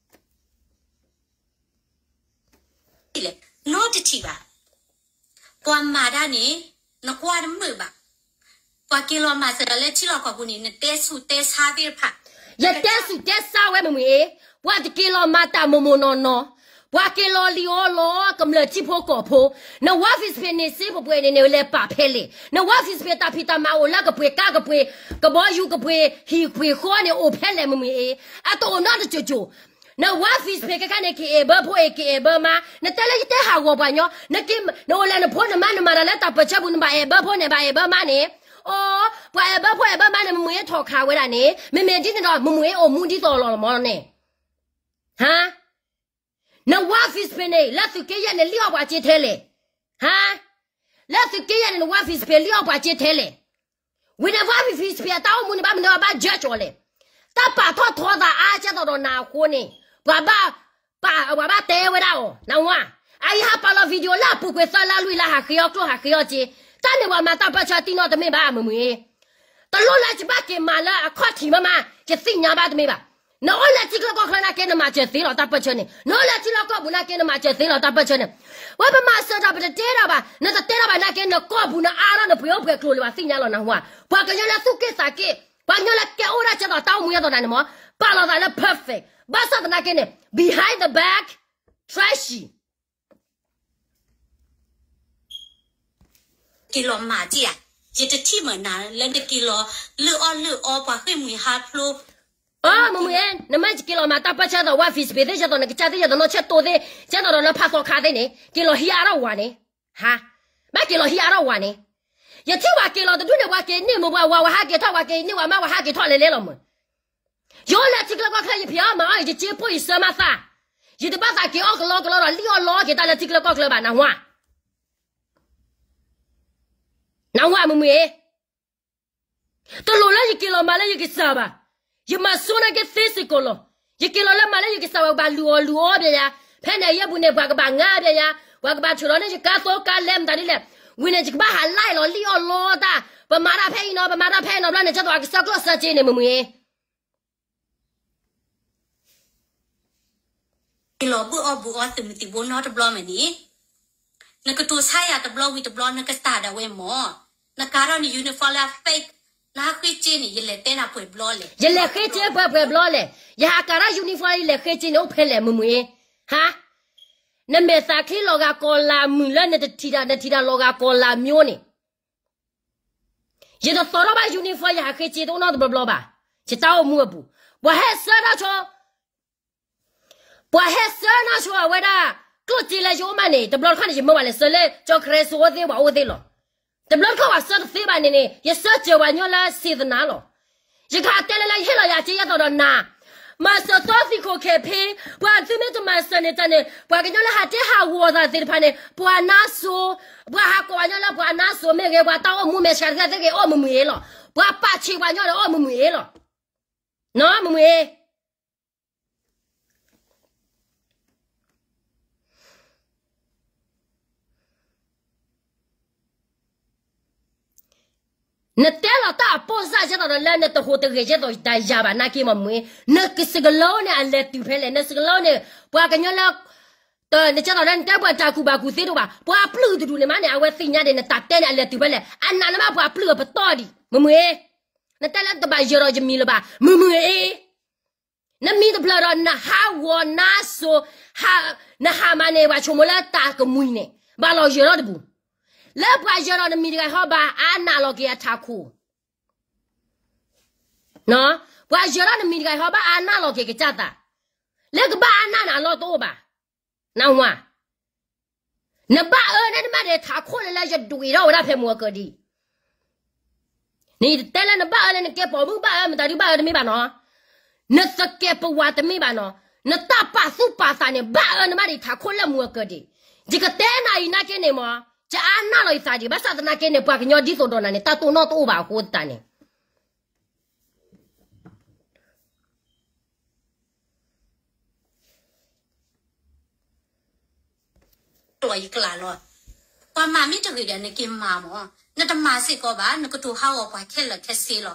နီတထံၣ်ဘၣ်. ပှၤမၤတၢ်န့ၣ် နကွၢ်တမုာ်ဘၣ်. ပှၤက့ၤလီၤမၤစၢၤလၢထံလီၢ်ကီၢ်ပူၤန့ၣ် နတဲဆူၣ်တဲဆါသ့ၣ်တဖၣ်, ယတဲဆူၣ်တဲဆါဝဲမုာ်မုာ်အ့, ပှၤတက့ၤလီၤမၤတၢ်မိၢ်မိၢ်နီၢ်နီၢ်, ပှၤက့ၤလီၤလံၤအီလီၤကမျၢၢ်ထံဖိကီၢ်ဖိ, နဝါ Facebook န့ၣ်စ့ပှဲၤပှဲၤန့ၣ်န့ၣ် လဲၤပာ်ဖဲလဲၣ်, နဝါ Facebook တၢ်ဖံးတၢ်မၤအိၣ်လၢကပှ့ၤကါကပှ့ၤ, ကဘီယူၤကပှ့ၤ, ဟံၣ်ပှ့ၤဃီန့ၣ်အိၣ်ဖဲလဲၣ်မုာ်မုာ်အ့, အတအိၣ်နီတကၠိၤကၠိၤ နဝါ Facebook ခဲခါန့ၣ် က့ၤအဲၣ်ဘၢဖိအ့ၣ် က့ၤအဲၣ်ဘၢမါ, နတဲလၢယတဲဟးဂီၤပှၤညီ, နအိၣ်လဲၣ်နဖိနမါနမၤတၢ်လၢတၢ်ပၢၢ်ဆၢပူၤ နဘၣ်အဲၣ်ဘၢဖိန့ၣ် ဘၣ်အဲၣ်ဘၢမါန့ၣ်, အိ, ပှၤအဲၣ်ဘၢဖိအဲၣ်ဘၢမါန့ၣ် မုာ်မုာ်အ့ထီၣ်ခးဝဲဒၣ်န့ၣ်, မ့မ့ၢ်ဒ်န့ၣ်ဒီး မုာ်မုာ်အ့အိၣ်မူဒ်သိးလီၤလီၤမၢ်န့ၣ်, ဟါ နဝါ Facebook န့ၣ် လၢသုးက့ယဲၢ်န့ၣ် လံၣ်အီၣ်ပှၤစ့ထဲလဲၣ်, ဟါ, လၢသုးက့ယဲၢ်န့ၣ် နဝါ Facebook လံၣ်အီၣ်ပှၤစ့ထဲလဲၣ်, ဝံၤန့ၣ်ဝါ Facebook အတၢ်အိၣ်မူန့ၣ် ဘၣ်မနုၤအဘၣ် judge အီၤလဲၣ်, တၢ်ပာ်ထီၣ်ထီသးအါကဲသိးဒီးနၤအဃိန့ၣ်, ပှၤဘၣ်, ပှၤဘၣ်တဲဝဲဒၣ်အီၤ နဝါ, အအံၤဟးပာ်လီၤ video လၢအပူၤကွံာ်သၢလါလွံၢ်လါ ဟးဃ့အီၣ်ကျိၣ်ဟးဃ့အီၣ်စ့, တၢ်န့ၣ်ပှၤမၤတၢ်ပၢၢ်ဆၢတံၢ်နီၣ်တမ့ၢ်ဘၣ်မုာ်မုာ်အ့ တလိၣ်လၢယဘၣ်က့ၤမၤလၢအခီၣ်ထံးမးမး ယသ့ၣ်ညါဘၣ်တမ့ၢ်ဘၣ်. နအိၣ်လၢထံချၢကီၢ်ချၢနာ်က့ နမၤစၢၤသ့လီၤတၢ်ပၢၢ်ဆၢန့ၣ်, နအိၣ်လၢထံလီၢ်ကီၢ်ပူၤနာ်က့ နမၤစၢၤသ့လီၤတၢ်ပၢၢ်ဆၢန့ၣ်, ဝဲပမၤစၢၤတၢ်ပတတဲတၢ်ဘၣ်, နတတဲတၢ်ဘၣ်နာ်က့ နကီၢ်ပူၤနအါထီၣ်နပှ့ၤအိၣ်ပှဲၤကျိၤလၢၤဘၣ်သ့ၣ်ညါလီၤနဟါ, ပှၤကညီလၢသူၣ်က့ၣ်သးက့ၣ်, ပှၤကညီလၢကဲအိၣ်ဒၣ်ကဲသိးတၢ်အိၣ်မူယဲသိးနၤန့ၣ်မး, ပာ်လီၤသးလၢ perfect, ဘၣ်ဆၣ်သနာ်က့န့ၣ် behind the back, trashy က့ၤလီၤမၤတံၢ်ဧါ, ယတထံၣ်မုာ်နၤလၢနက့ၤလီၤလၢအီၣ်လၢအီပှၤဃ့ၢ်မှံဟးဖျိး, အမုာ်မုာ်ဧၢ, နမ့ၢ်က့ၤလီၤမၤတၢ်ပၢၢ်ဆၢသိးဝါ Facebook သ့ၣ် ကဲသိးနကစၢ်သ့ၣ် ကဲသိးနီၢ်ဆဲးတိၢ်သ့ၣ် ကဲသိးဒီးလၢဖးသီခါသ့ၣ်န့ၣ် က့ၤလီၤဟံးအါထီၣ်ဝၤန့ၣ်, ဟါ, ဘၣ်က့ၤလီၤဟံးအါထီၣ်ဝၤန့ၣ်, ယထံၣ်ပှၤက့ၤလီၤတဒူၣ်န့ၣ် ပှၤက့ၤန့ၢ်မုာ်ပှၤဝၤ ဝၤဟးက့ၤထီၣ် ပှၤက့ၤန့ၢ်ဝၤမး ဝၤဟးက့ၤထီၣ်လဲၤလဲၤလီၤမး ယအိၣ်လၢထံချၢကီၢ်ချၢ ယဖံးအီၣ်မၤအီၣ် ယစ့ဖိယဆၢမၤသး, ယတဘၣ်သးက့ၤအီၣ်ကလီကလီဒီးလံၣ်အီၣ်လီအီၣ်က့ၤတၢ်လၢထံချၢကီၢ်ချၢဘၣ် နဝါ, နဝါမုာ်မုာ်အ့, တလိၣ်လၢယက့ၤလီၤမၤလၢယကစၢ်ဘၣ်, ယမၤဆိနာ်က့သ့စ့ၢ်ကီးလီၤ, ယက့ၤလီၤလၢမၤလၢယကစၢ်ဝဲ ဘၣ်လုၢ်အီၣ်လုၢ်အီပျဲယၤ, ဖဲန့ၣ်အယဲၢ်ပူၤန့ၣ် ပှၤကဘၣ်ငါပျဲယၤ, ပှၤကဘၣ်ထုးလီၤန့ၢ်ယကါသိကါလဲမတၤဒ်လဲၣ်, ဝံၤန့ၣ် ယကဘၣ်ဟးလၢလီၤလံၣ်အီၣ်လီတၢ်, ပမၤတၢ်ဖဲအံၤနီၤ ပမၤတၢ်ဖဲအံၤနီၤ ဘျီန့ၣ် ကဲသိးအကစၢ်ကျိၣ်စၢ်စ့န့ၣ် မုာ်မုာ်အ့ က့ၤလီၤဘုၣ်အီၣ်ဘုၣ်အီသုးမုၢ်သံၣ်ဘိနီတဘျီမ့ၢ်န့ၣ်, နကတိၤဆါယၤတဘျီဝံၤတဘျီ နကစၢ်ဒၣ်ဝဲမၢ်, နကၤထီၣ်န uniform လၢ fake နဟးဃ့စ့န့ၣ် ယလဲၤတဲနၤပှဲၤဘျီလဲၣ်, ယလဲၤဃ့စ့ပှဲၤပှဲၤဘျီလဲၣ်, ယဟးကၤထီၣ် uniform ယလဲၤဃ့စ့န့ၣ် အိၣ်ဖဲလဲၣ် မုာ်မုာ်အ့, ဟါ, နမဲာ်သးချံလီၤဂာ်ကီၤလၤမုၢ်လၢနတထံၣ်တၢ် နထံၣ်တၢ်လီၤဂာ်ကီၤလၤမျိုးန့ၣ် ယတသိးထီၣ်ဘၣ် uniform ယဟးဃ့စ့တအိၣ်နီတဘျီဘျီဘၣ်, ယတၢ်အိၣ်မူအပူၤ, ပှၤဟဲဆှၢထီၣ်ဆိ, ပှၤဟဲဆှၢနီၢ်ဆိအဝဲဒၣ်, ကျိၣ်စ့လၢယအိၣ်မးန့ၣ် တဘျီတခီၣ်န့ၣ် ယမၢဝဲလဲၤဆှၢလၢကၠီၤခရံာ်စိအိၣ်သ့ၣ် ပှၤအိၣ်သ့ၣ်လီၤ, တဘျီတခီၣ်ပှၤဆှၢတသ့ဘၣ်န့ၣ်န့ၣ် ယဆှၢစၢၤပှၤညီလၢစ့သနာ်လီၤ, ယကဟးတဲလၢလၢယဟ့ၣ်လီၤယၤစ့ယဲသိးဒီးနၤ, မၤစၢၤသီသံခိၣ်ခဲဖ့, ပှၤသုမ့ၢ်တမၤစၢၤန့ၣ်တၢ်န့ၣ် ပှၤကညီလၢဟးတဲဟးဂီၤသးသ့ၣ်တဖၣ်န့ၣ် ပှၤနါစိၤ, ပှၤဟးကိးပှၤကညီလၢပှၤနါစိၤမ့ၢ်ဂ့ၤ ပှၤတၢ်အိၣ်မူမဲာ် ဆှးတဂၤသ့ၣ်ဂ့ၤ အိၣ်မုာ်မုာ်အ့လီၤ. ပှၤပာ်ဆံးပှၤကညီဒီးအိၣ်မုာ်မုာ်အ့လီၤ. နီၢ်မုာ်မုာ်အ့ နတဲလီၤတၢ်အပိၢ်စၢ်ကဲသိးဒီးလၢနတဟူးတဂဲၤကဲသိးတၢ်ယၤဘၣ်နာ်က့မ့ၢ်မုာ်အ့, နကစကလၢန့ၣ်အလဲၤတုၤဖဲလဲၣ်, နစကလၢန့ၣ် ပှၤကညီလၢ နကဲသိးလၢနတဲပှၤတၢ်ကူၣ်ဘၣ်ကူၣ်သ့တအိၣ်ဘၣ်, ပှၤပျုၢ်တဒူၣ်န့ၣ်မးန့ၣ် အဝဲသ့ၣ်ညါဒံး နတၢ်တဲန့ၣ်အလဲၤတုၤဖဲလဲၣ်, အနာ်နမးပှၤပျုၢ်အပတီၢ်ဒံး မုာ်မုာ်အ့, နတဲလၢတဘၣ်ယၢၤဒီးယမံၤလၢၤဘၣ် မုာ်မုာ်အ့ နမံၤတဖျၢၣ်ဒီးနဟးဂီၤနါစိၤ, နဟးမၤန့ၢ် ပှၤဆိကမိၣ်လၢတၢ်ကမှံၤန့ၣ် ဘၣ်လီၤယၢၤထီၣ်တပူၤ, လၢပှၤယၢၤဒီးနမံၤတဂၤဟီ ဘၣ်အါနာ်လီၤက့ၤအထးခိၣ်, ပှၤယၢၤဒီးနမံၤတဂၤဟီ ဘၣ်အါနာ်လီၤက့ၤကစၢ်သး, လၢကဘၣ်အါနာ်န့ၣ်အလီၢ်တအိၣ်ဘၣ်, နဝၤ နဘၣ်အၢန့ၣ်နမးဒီးထးခိၣ်လၢလၢယဒုးအံၤထီၣ်ဝဲဒၣ်ဖဲမုၢ်အကၢၢ်ဒံး, နတဲလၢနဘၣ်အၢလၢနကဲပိာ်မုၣ်ဘၣ်အၢ မတၤဒုဘၣ်အၢတမ့ၢ်ဘၣ်နီၤ, နသကဲးပဝးတမ့ၢ်ဘၣ်နီၤ, နတၢ်ပာ်သူၣ်ပာ်သးန့ၣ် ဘၣ်အၢနမးဒီးထးခိၣ်လၢမုၢ်အကၢၢ်ဒံး, ယကတဲနၤအံၤနာ်က့န့ၣ်မး, ယအါနာ်လီၤယသးဒံး ဘၣ်ဆၣ်သနာ်က့န့ၣ် ပှၤကညီဒ်သိးဒီးနၤန့ၣ် တၢ်တိၢ်နီၣ်တအိၣ်ဘၣ်အဃိသတးန့ၣ် ယကျးလီၤ, ပှၤမၤမ့ၢ်တဂ့ၤဒီးနက့ၤမၤမး, နတမၤစ့ၢ်ကီးဘၣ် နကတိၤဟးဂီၤပှၤခဲလၢာ်ခဲဆ့လီၤ.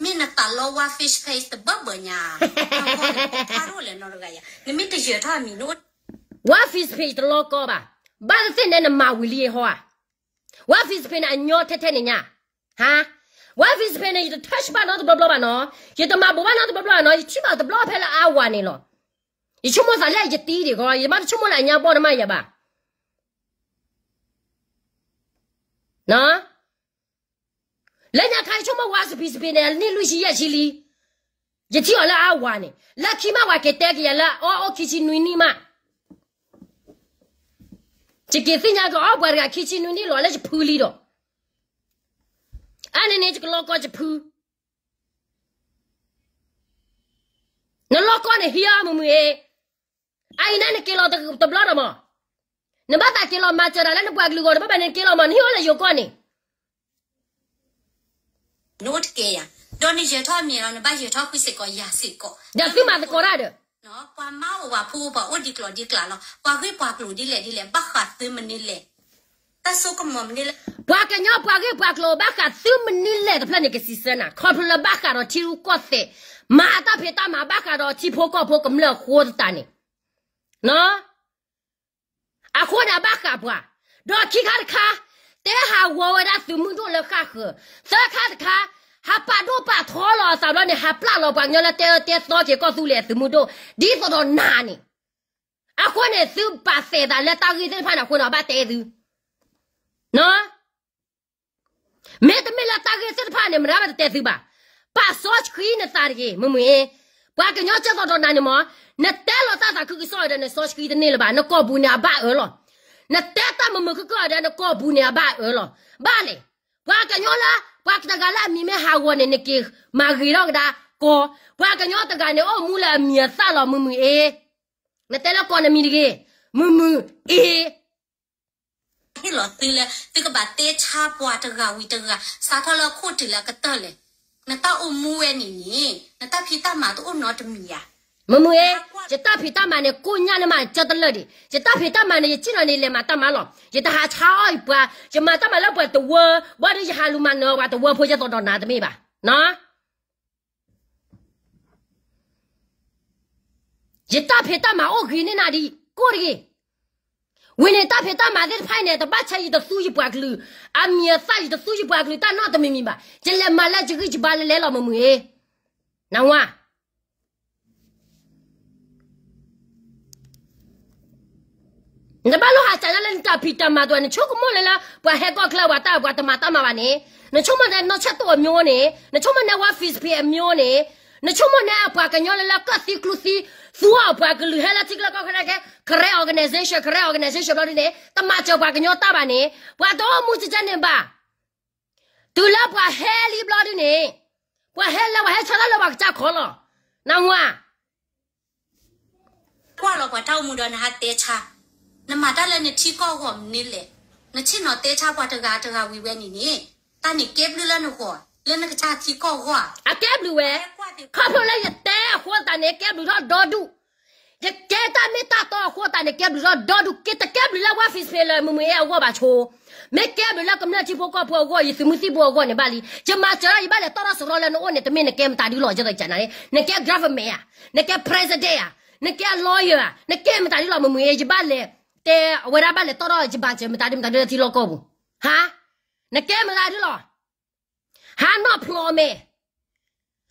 မ့ၢ်နသးလီ War Fish Page တဘၢဘၢညါ, နမ့ၢ်တယၢၤထီၣ်အမံၤ War Fish Page တလီၤကီဘၣ်, ဘၣ်သ့ၣ်သ့ၣ်န့ၣ်နမၤဝံၤလံဟီဧါ, War Fish Page န့ၣ်အညီထဲထဲန့ၣ်ညါ, ဟါ, War Fish Page န့ၣ် ယတ touch ဘၣ်နီတဘျီဘျီဘၣ်နီၤ, ယတမၤဘိးဘၣ်နီတဘျီဘျီဘၣ်နီၤ, ယထံၣ်ဘၣ်တဘျီဖဲလၢအါဝၤန့ၣ်လီၤ. ယဆိကမိၣ်သးလၢယတံဒံးကီး ယမ့ၢ်တဆိကမိၣ်လၢအညါဘီၣ်နမးယၤဘၣ်. လၢညါခါယဆိကမိၣ် War Fish Page န့ၣ် နံၣ်လွံၢ်ဆံယဲၢ်ဆံလံ, ယထံၣ်အီၤလၢအါဝၤန့ၣ် လၢခံမး ပှၤကတဲက့ၤယၤလၢအအိၣ်ခံဆံနွံနံၣ်မး, ယက့ၤသ့ၣ်ညါကအီၣ်ပှၤတဂၤခံဆံနွံနံၣ်လီၤလၢယဖုလံဒီး, အါန့ၣ်န့ၣ် ယကလီၤကီယဖု နလီၤကီန့ၣ်ဟံးအီၤမုာ်မုာ်အ့, အအံၤန့ၣ်နက့ၤလီၤတဘျီဒီးမး, နဘၣ်သးက့ၤလီၤမၤစၢၤတၢ်လၢနပှၤကလုာ်ဂီၢ်တဘၣ်ဘၣ်န့ၣ် နက့ၤလီၤမး နဟံးအီၤလၢယိၤကီၢ်န့ၣ် နအိၣ်တကဲယၤ, ဒီးနယၢၤထီၣ်မ့ၢ်လီၤ နဘၣ်ယၢၤထီၣ်ဃုစ့ၢ်ကီးယၤစ့ၢ်ကီး, ဒီးသုမၤသကိးတၢ်ဒီး, ပှၤမါအိၣ်ပှၤဖိအိၣ်ပှၤအိၣ်ဒံးကျိၤဒံးကျဲလီၤ, ပှၤဂ့ၢ်ပှၤကျိၤဒ်လဲၣ်ဒ်လဲၣ် ဘၣ်ဃးသုမနုၤလဲၣ်, တၢ်စိကမီၤမနုၤလဲၣ်, ပှၤကညီပှၤဂ့ၢ်ပှၤကျိၤဘၣ်ဃးသုမနုၤလဲၣ်တဖျၢၣ်န့ၣ် ကစံးဆၢနၤ ခီဖျိလၢဘၣ်ဃးဒီးထံရူၢ်ကီၢ်သဲး, မၤအတၢ်ဖံးတၢ်မၤဘၣ်ဃးဒီးထံဖိကီၢ်ဖိကမျၢၢ်အဃိသတးန့ၣ် အဃိန့ၣ် အဘၣ်ဃးပှၤ, ဒီးခံခါတခါ, တဲဟးဂီၤဝဲဒၣ်သုးမုၢ်ဒိၣ်လၢဃၣ်ဃၢၤ, သၢခါတခါ, ဟးပာ်ဒိၣ်ပာ်ထီလီၤအသးဘျီန့ၣ် ဟးပျၢ်လီၤပှၤကညီလၢတဲအၢတဲသီက့ၤကီၢ်သူလ့ၤအသုးမုၢ်ဒိၣ်, ဒ်သိးဒီးနၤန့ၣ်, အဃိန့ၣ် သုပာ်သးလၢတၢ်ဂ့ၢ်သ့ၣ်တဖၣ်န့ၣ်အဃိန့ၣ် အဘၣ်တဲသု မ့တမ့ၢ်လၢတၢ်ဂ့ၢ်သ့ၣ်တဖၣ်န့ၣ် မတၤဘၣ်တတဲသုဘၣ်. ပာ်စီဆှံနသးတဂ့ၤ မုာ်မုာ်အ့. ပှၤကညီကဲသိးဒီးနၤန့ၣ်မ့ၢ်, နတဲလီၤတၢ်သးခုကစီၣ်ဒီး နစီဆှံတန့ၢ်လၢၤဘၣ်, နကိာ်ပူၤန့ၣ်အဘၣ်အၢလီၤ. နတဲတၢ်မုာ်မုာ်ခုၣ်ခုၣ်ဒီး နကိာ်ပူၤန့ၣ်အဘၣ်အၢလီၤ. ဘၣ်လဲၣ်, ပှၤကညီလၢ ပှၤတဂၤလၢအမံၤမ့ၢ်ဟးဂီၤန့ၣ် နက့ၤမၤဂ့ၤထီၣ်ကဒါကီ, ပှၤကညီတဂၤန့ၣ် အိၣ်မူလၢအမံၤအသၣ်လီၤ မုာ်မုာ်အ့. နတဲလၢကိးနမံၤတဂ့ၤ, မုာ်မုာ်အ့. ဟ့ၣ်လီၤသုလၢ သုကဘၣ်တဲဆါပှၤတဂၤဝံၤတဂၤ စးထီၣ်လၢခိၣ်တုၤလၢအကတၢၢ်လဲၣ်. နတၢ်အိၣ်မူဝဲန့ၣ်န့ၣ် နတၢ်ဖံးတၢ်မၤတအိၣ်နီတမံၤဧါ. မုာ်မုာ်အ့, ယတၢ်ဖံးတၢ်မၤန့ၣ် ကိညၢ်န့ၢ်မးကၢတလၢာ်ဒံး. ယတၢ်ဖံးတၢ်မၤန့ၣ် ယစံၣ်လီၤန့ၣ် လဲၤမၤတၢ်မၤလီၤ. ယတဟးဆါအီၣ်ပှၤ, ယမၤတၢ်မၤလၢပှၤတဝၢ, ဘၣ်ဒီးယဟးလူၤမၤနၢၤပှၤတဝၢဖိ ယဲသိးဒီးနၤတမ့ၢ်ဘၣ်. ယတၢ်ဖံးတၢ်မၤအိၣ်ဂ့ၤန့ၢ်နၤဒံး ကိၣ်တဂ့ၤ. ဝံၤန့ၣ်တၢ်ဖံးတၢ်မၤသ့ၣ်တဖၣ်အံၤန့ၣ် တဘၣ်ဆၣ်ယတသူယပှၤကလုာ်အမံၤအသၣ်, ယတသူယပှၤကလုာ်တၢ်နီတမံၤမံၤဘၣ်. ယလဲၤမၤလၢယဂံၢ်ယဘါလၢလဲၤလီၤ မုာ်မုာ်အ့. နဝၤ နတဘၣ်လိၣ်ဟးစံၣ်ညီၣ်လၢနတၢ်ဖံးတၢ်မၤတအိၣ်, နဆိကမိၣ်လၢလၢ ပှၤဟဲကီၢ်ချၢ ပှၤတၢ်ပှၤတမၤတၢ်မၤဘၣ်န့ၣ်, နဆိကမိၣ်န့ၣ် နီၢ်ဆဲးတိၣ်အမျိုးန့ၣ်, နဆိကမိၣ်န့ၣ် War Fish Page အမျိုးန့ၣ်, နဆိကမိၣ်န့ၣ် ပှၤကညီလၢလၢကၢၣ်သံကျူသံ, သူအီၤပှၤကလုာ်ဟဲလၢထံချၢကီၢ်ချၢကဲ, Karen organization, Karen organization ဘျီဒ်န့ၣ် တမၤစၢၤပှၤကညီတၢ်ဘၣ်န့ၣ်, ပှၤတအိၣ်မူကကဲန့ၣ်ဘၣ်. တုၤလၢပှၤဟဲလံဘျီဒ်န့ၣ်, ပှၤဟဲလၢပှၤဟဲဆါတၢ်လၢပှၤကစၢ်ခီလီၤ. နဝၤ ကွၢ်လီၤပှၤတၢ်အိၣ်မူဒီးနဟးတဲဆါ, နမၤတၢ်လၢနထံကီၢ်အဂီၢ်မနုၤလဲၣ်, နဆ့ၣ်နီၤတဲဆါပှၤတဂၤတဂၤဝံၤဝဲန့ၣ်န့ၣ်, တၢ်န့ၣ်ကဲဘျုးလၢနဂီၢ်လၢနကစၢ်ထံကီၢ်အဂီၢ်ဧါ. အကဲဘျုးဝဲ, ခီဖျိလၢယတဲအဃိသတးန့ၣ် ကဲဘျုးထီၣ်ဒီဒူၣ်, ယကဲတၢ်မ့ၢ်တၢ်တီအဃိသတးန့ၣ် ကဲဘျုးထီၣ်ဒီဒူၣ်, ကတကဲဘျုးလၢ White Face Page လၢမုၢ်မုၢ်အ့အဂီၢ်ဘၣ်ဆိ, မ့ၢ်ကဲဘျုးလၢကမျၢၢ်ထံဖိကီၢ်ဖိအဂီၢ် ယသုးမုၢ်သံၣ်ဘိအဂီၢ်န့ၣ်ဘၣ်လံ, ယမၤစၢၤထီၣ်ယဘၣ်လဲၤတီၢ်ထီၣ်စရီလၢနအိၣ်န့ၣ် တမ့ၢ်နကဲမတၤဒုလီၤ ယသိးကနၤန့ၣ် နကဲ government ဧါ, နကဲ president ဧါ, နကဲ lawyer ဧါ, နကဲမတၤဒုလီၤ မုၢ်မုၢ်အ့ ယဘၣ်လဲၤ, တဲအဝဲဒၣ်ဘၣ်လဲၤတီၢ်ထီၣ်ယမၤစၢၤမတၤဒုမတၤဒုလၢထံလီၢ်ကီၢ်ပူၤ, ဟါ, နကဲမတၤဒုလီၤ ဟါနီၣ်ဖျိးမဲာ်,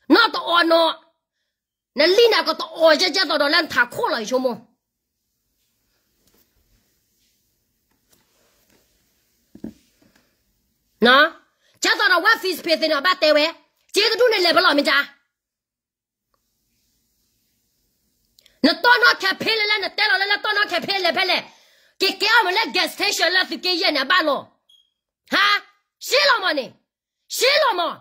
နီၣ်တအီၣ်နီၣ်, နလံၣ်နၤကတအီၣ်ကဲကဲသိးဒီးလၢနထးခိၣ်လီၤ ယဆိကမိၣ်, ကဲသိးဒီး White Face Page သ့ၣ်နီၣ်ဘၣ်တဲဝဲ, စ့တဒူၣ်န့ၣ်လဲၤဖဲလဲၣ်မ့ၢ်ကါ နတီၢ်နီၣ် campaign လၢလၢနတဲလီၤလၢလၢတီၢ်နီၣ် campaign လဲၤဖဲလဲၣ်, က့ၤကဲအီၣ်မးလၢ gas station လၢသုးက့ယဲၢ်န့ၣ်အဘၣ်လီၤ, ဟါ, ရှဲလီၤမးန့ၣ်, ရှဲလီၤမး,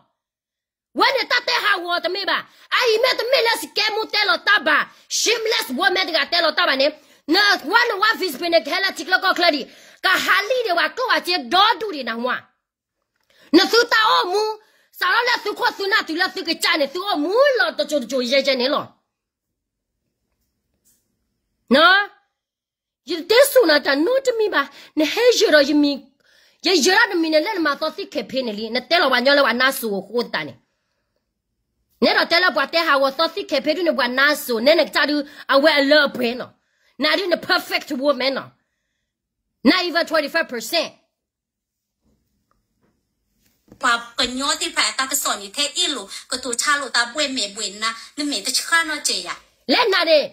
ဝဲန့ၣ်တၢ်တဲဟးဂီၤတမ့ၢ်ဘၣ်, အအံၤမ့ၢ်တမ့ၢ်လၢ scam မူတဲလီၤတၢ်ဘၣ်, shameless woman တဂၤတဲလီၤတၢ်ဘၣ်န့ၣ်, နဝဲန White Face Page န့ၣ် ကဟဲလၢထံချၢကီၢ်ချၢဒံး, ကဟးလံၣ်န့ၢ်ဝဲကျိၣ်ဝဲစ့ဒီဒူၣ်ဒံးနဟါ နသုတၢ်အိၣ်မူ, စးထီၣ်လၢသုခိၣ်သုနၢ်တုၤလၢသုကစၢ်န့ၣ် သုအိၣ်မူလီၤတစိၤတစိၤယဲၢ်ယဲၢ်န့ၣ်လီၤ. ယတတဲဆိၣ်နၤတၢ်နီတမံၤဘၣ်, နဟဲယၢၤဒီးယမံၤ, ယယၢၤဒၣ်နမံၤန့ၣ်လၢနမၤသီသံ campaign န့ၣ်လံ, နတဲလီၤပှၤကညီလၢပှၤနါစိၤအဃိသတးန့ၣ်, နဲဒိးတဲလၢပှၤတဲဟးဂီၤသီသံ campaign ဒုန့ၣ် ပှၤနါစိၤ, နဲနကစၢ်ဒုး အဝဲအလၢအပှဲၤနီၤ, နၤဒုးန perfect woman နီၤ, not even twenty-five percent. ပှၤကညီသ့ၣ်တဖၣ်အတၢ်ကစီၣ်န့ၣ် ထဲအ့ၣ်လိာ်ကတိၤဆါလိာ်သးဘှဲၣ်မဲာ်ဘှဲၣ်နါ, နမဲာ်တဆှးနီတစဲးယၤ, လၢနၤန့ၣ်,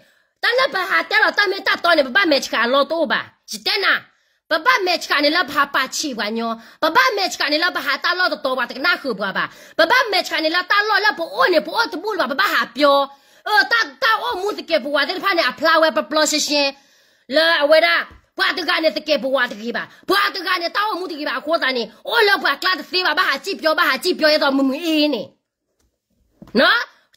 တၢ်လၢပဟးတဲလီၤတၢ်မ့ၢ်တၢ်တီန့ၣ် ပဘၣ်မဲာ်ဆှးအလီၢ်တအိၣ်ဘၣ်, ယတဲနၤ, ပဘၣ်မဲာ်ဆှးန့ၣ်လၢပဟးပာ်ဆံးပှၤကညီ, ပဘၣ်မဲာ်ဆှးန့ၣ်လၢပဟးတၢ်လီၢ်တတီၤပှၤတကနၣ်ဃုာ်ပှၤဘၣ်, ပဘၣ်မဲာ်ဆှးန့ၣ်လၢတၢ်လီၢ်လၢပအိၣ်န့ၣ် ပအိၣ်တဘူၣ်လၢၤဘၣ် ပဘၣ်ဟးပျီ, အၢ တၢ် တၢ်အိၣ်မူသကဲးပဝးသ့ၣ်တဖၣ်န့ၣ် အဖျါဝဲပျီပျီရှဲရှဲ လၢအဝဲဒၣ်, ပှၤတဂၤန့ၣ်သကဲးပဝးတဂ့ၤဘၣ်, ပှၤတဂၤန့ၣ်တၢ်အိၣ်မူတဂ့ၤဘၣ်အဃိသတးန့ၣ် အိၣ်လၢပှၤကျါတသ့ဘၣ် ဘၣ်ဟးစံၣ်ပျီ ဘၣ်ဟးစံၣ်ပျီအသိးမုၢ်မုၢ်အ့န့ၣ်,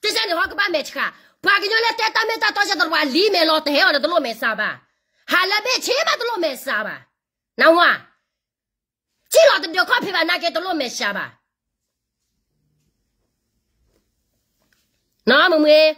တၢ်န့ၣ်ဟီကဘၣ်မဲာ်ဆှး, ပှၤကညီလၢတဲတၢ်မ့ၢ်တၢ်တီဆဲးတရဝၤလံမဲာ်လီၤတဟဲအီၤဒီးတလိၣ်မဲာ်ဆှးဘၣ်, ဟးလၢဘ့ၣ်ဆ့ဘၣ်တလိၣ်မဲာ်ဆှးဘၣ်, နဝၤ, စံၣ်လီၤတဒုးခီၣ်ဖံးဘၣ်နာ်က့တလိၣ်မဲာ်ဆှးဘၣ် မုၢ်မုၢ်,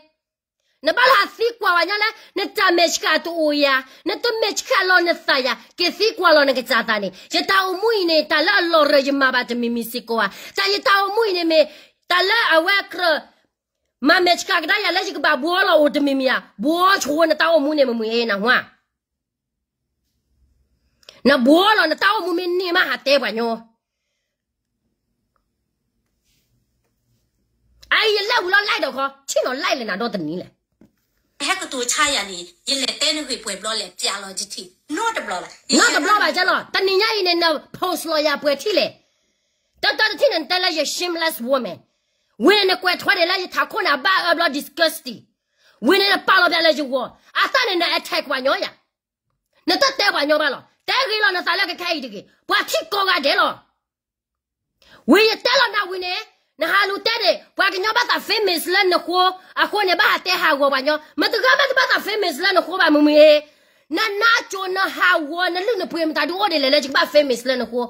နဘၣ်လၢဟးသံကွၢ်ဝဲညီလၢ နတၢ်မဲာ်ဆှးတအိၣ်ယၤ, နတမဲာ်ဆှးလီၤနသးယၤ, က့ၤသံကွၢ်လီၤနကစၢ်သးန့ၣ်, ယတၢ်အိၣ်မူအံၤန့ၣ် တၢ်လၢအလီၢ်ရၢယမၤဘၣ်တမံၤမံၤစ့ၢ်ကီးဧါ, တၢ်ယတၢ်အိၣ်မူအံၤန့ၣ်မ့ၢ်, တၢ်လၢအဝဲကြၢး မၤမဲာ်ဆှးကဒါယၤလၢယကဘၣ်ဘှီလီၤအိၣ်တမံၤမံၤဧါ, ဘှီဆိနတၢ်အိၣ်မူန့ၣ်မုၢ်မုၢ်အ့နဟါ နဘှီလီၤနတၢ်အိၣ်မူမ့ၢ်န့ၢ်မးဟးတဲပှၤညီ, အအံၤယလဲၤဝံၤလီၤ live ဒီးခီ, ထံၣ်လီၤ live လဲၣ်နၤဒီတနံၤလဲၣ်, ဟဲကတိၤဆါယၤန့ၣ် ယလဲၤတဲနဂ့ၢ်ပှဲၤဘျီလဲၣ် ပျးလီၤယထံၣ်, နီတဘျီဘၣ်, နီတဘျီဘၣ်ကဲလီၤ, တနံၤညါအံၤန့ၣ် န post လီၤယၤပှဲၤထံၣ်လဲၣ်, တၢ်တၢ်တထံၣ်န့ၣ် နတဲလၢယ shameless woman, ဝံၤန့ၣ်နကွဲးထွဲဒံးလၢယထးခိၣ်န့ၣ် အဘၣ်အၢဘျီ disgusting, ဝံၤန့ၣ်နပာ်လီၤပျးလၢယဂီၢ်, အသၣ်န့ၣ်န attack ပှၤညီယၤ, နတတဲပှၤညီဘၣ်လီၤ, တဲဂ့ၤလီၤနသးလၢကခဲအံၤတဂ့ၤ, ပှၤထံၣ်ကိးဂၤဒဲးလီၤ ဝံၤယတဲလီၤနၤဝံၤန့ၣ်, နဟးလူၤတဲန့ၣ် ပှၤကညီဘၣ်သး famous လၢနဃိ, အဃိန့ၣ် ဘၣ်ဟးတဲဟးဂီၤပှၤကညီ, မတဂၤမးတဘၣ်သး famous လၢနဃိဘၣ် မုၢ်မုၢ်အ့, နနါကိၤနဟးဂီၤနလုၢ်နပှ့ၤမတၤဒုအိၣ်ဒ်လဲၣ်လၢယကဘၣ် famous လၢနဃိ,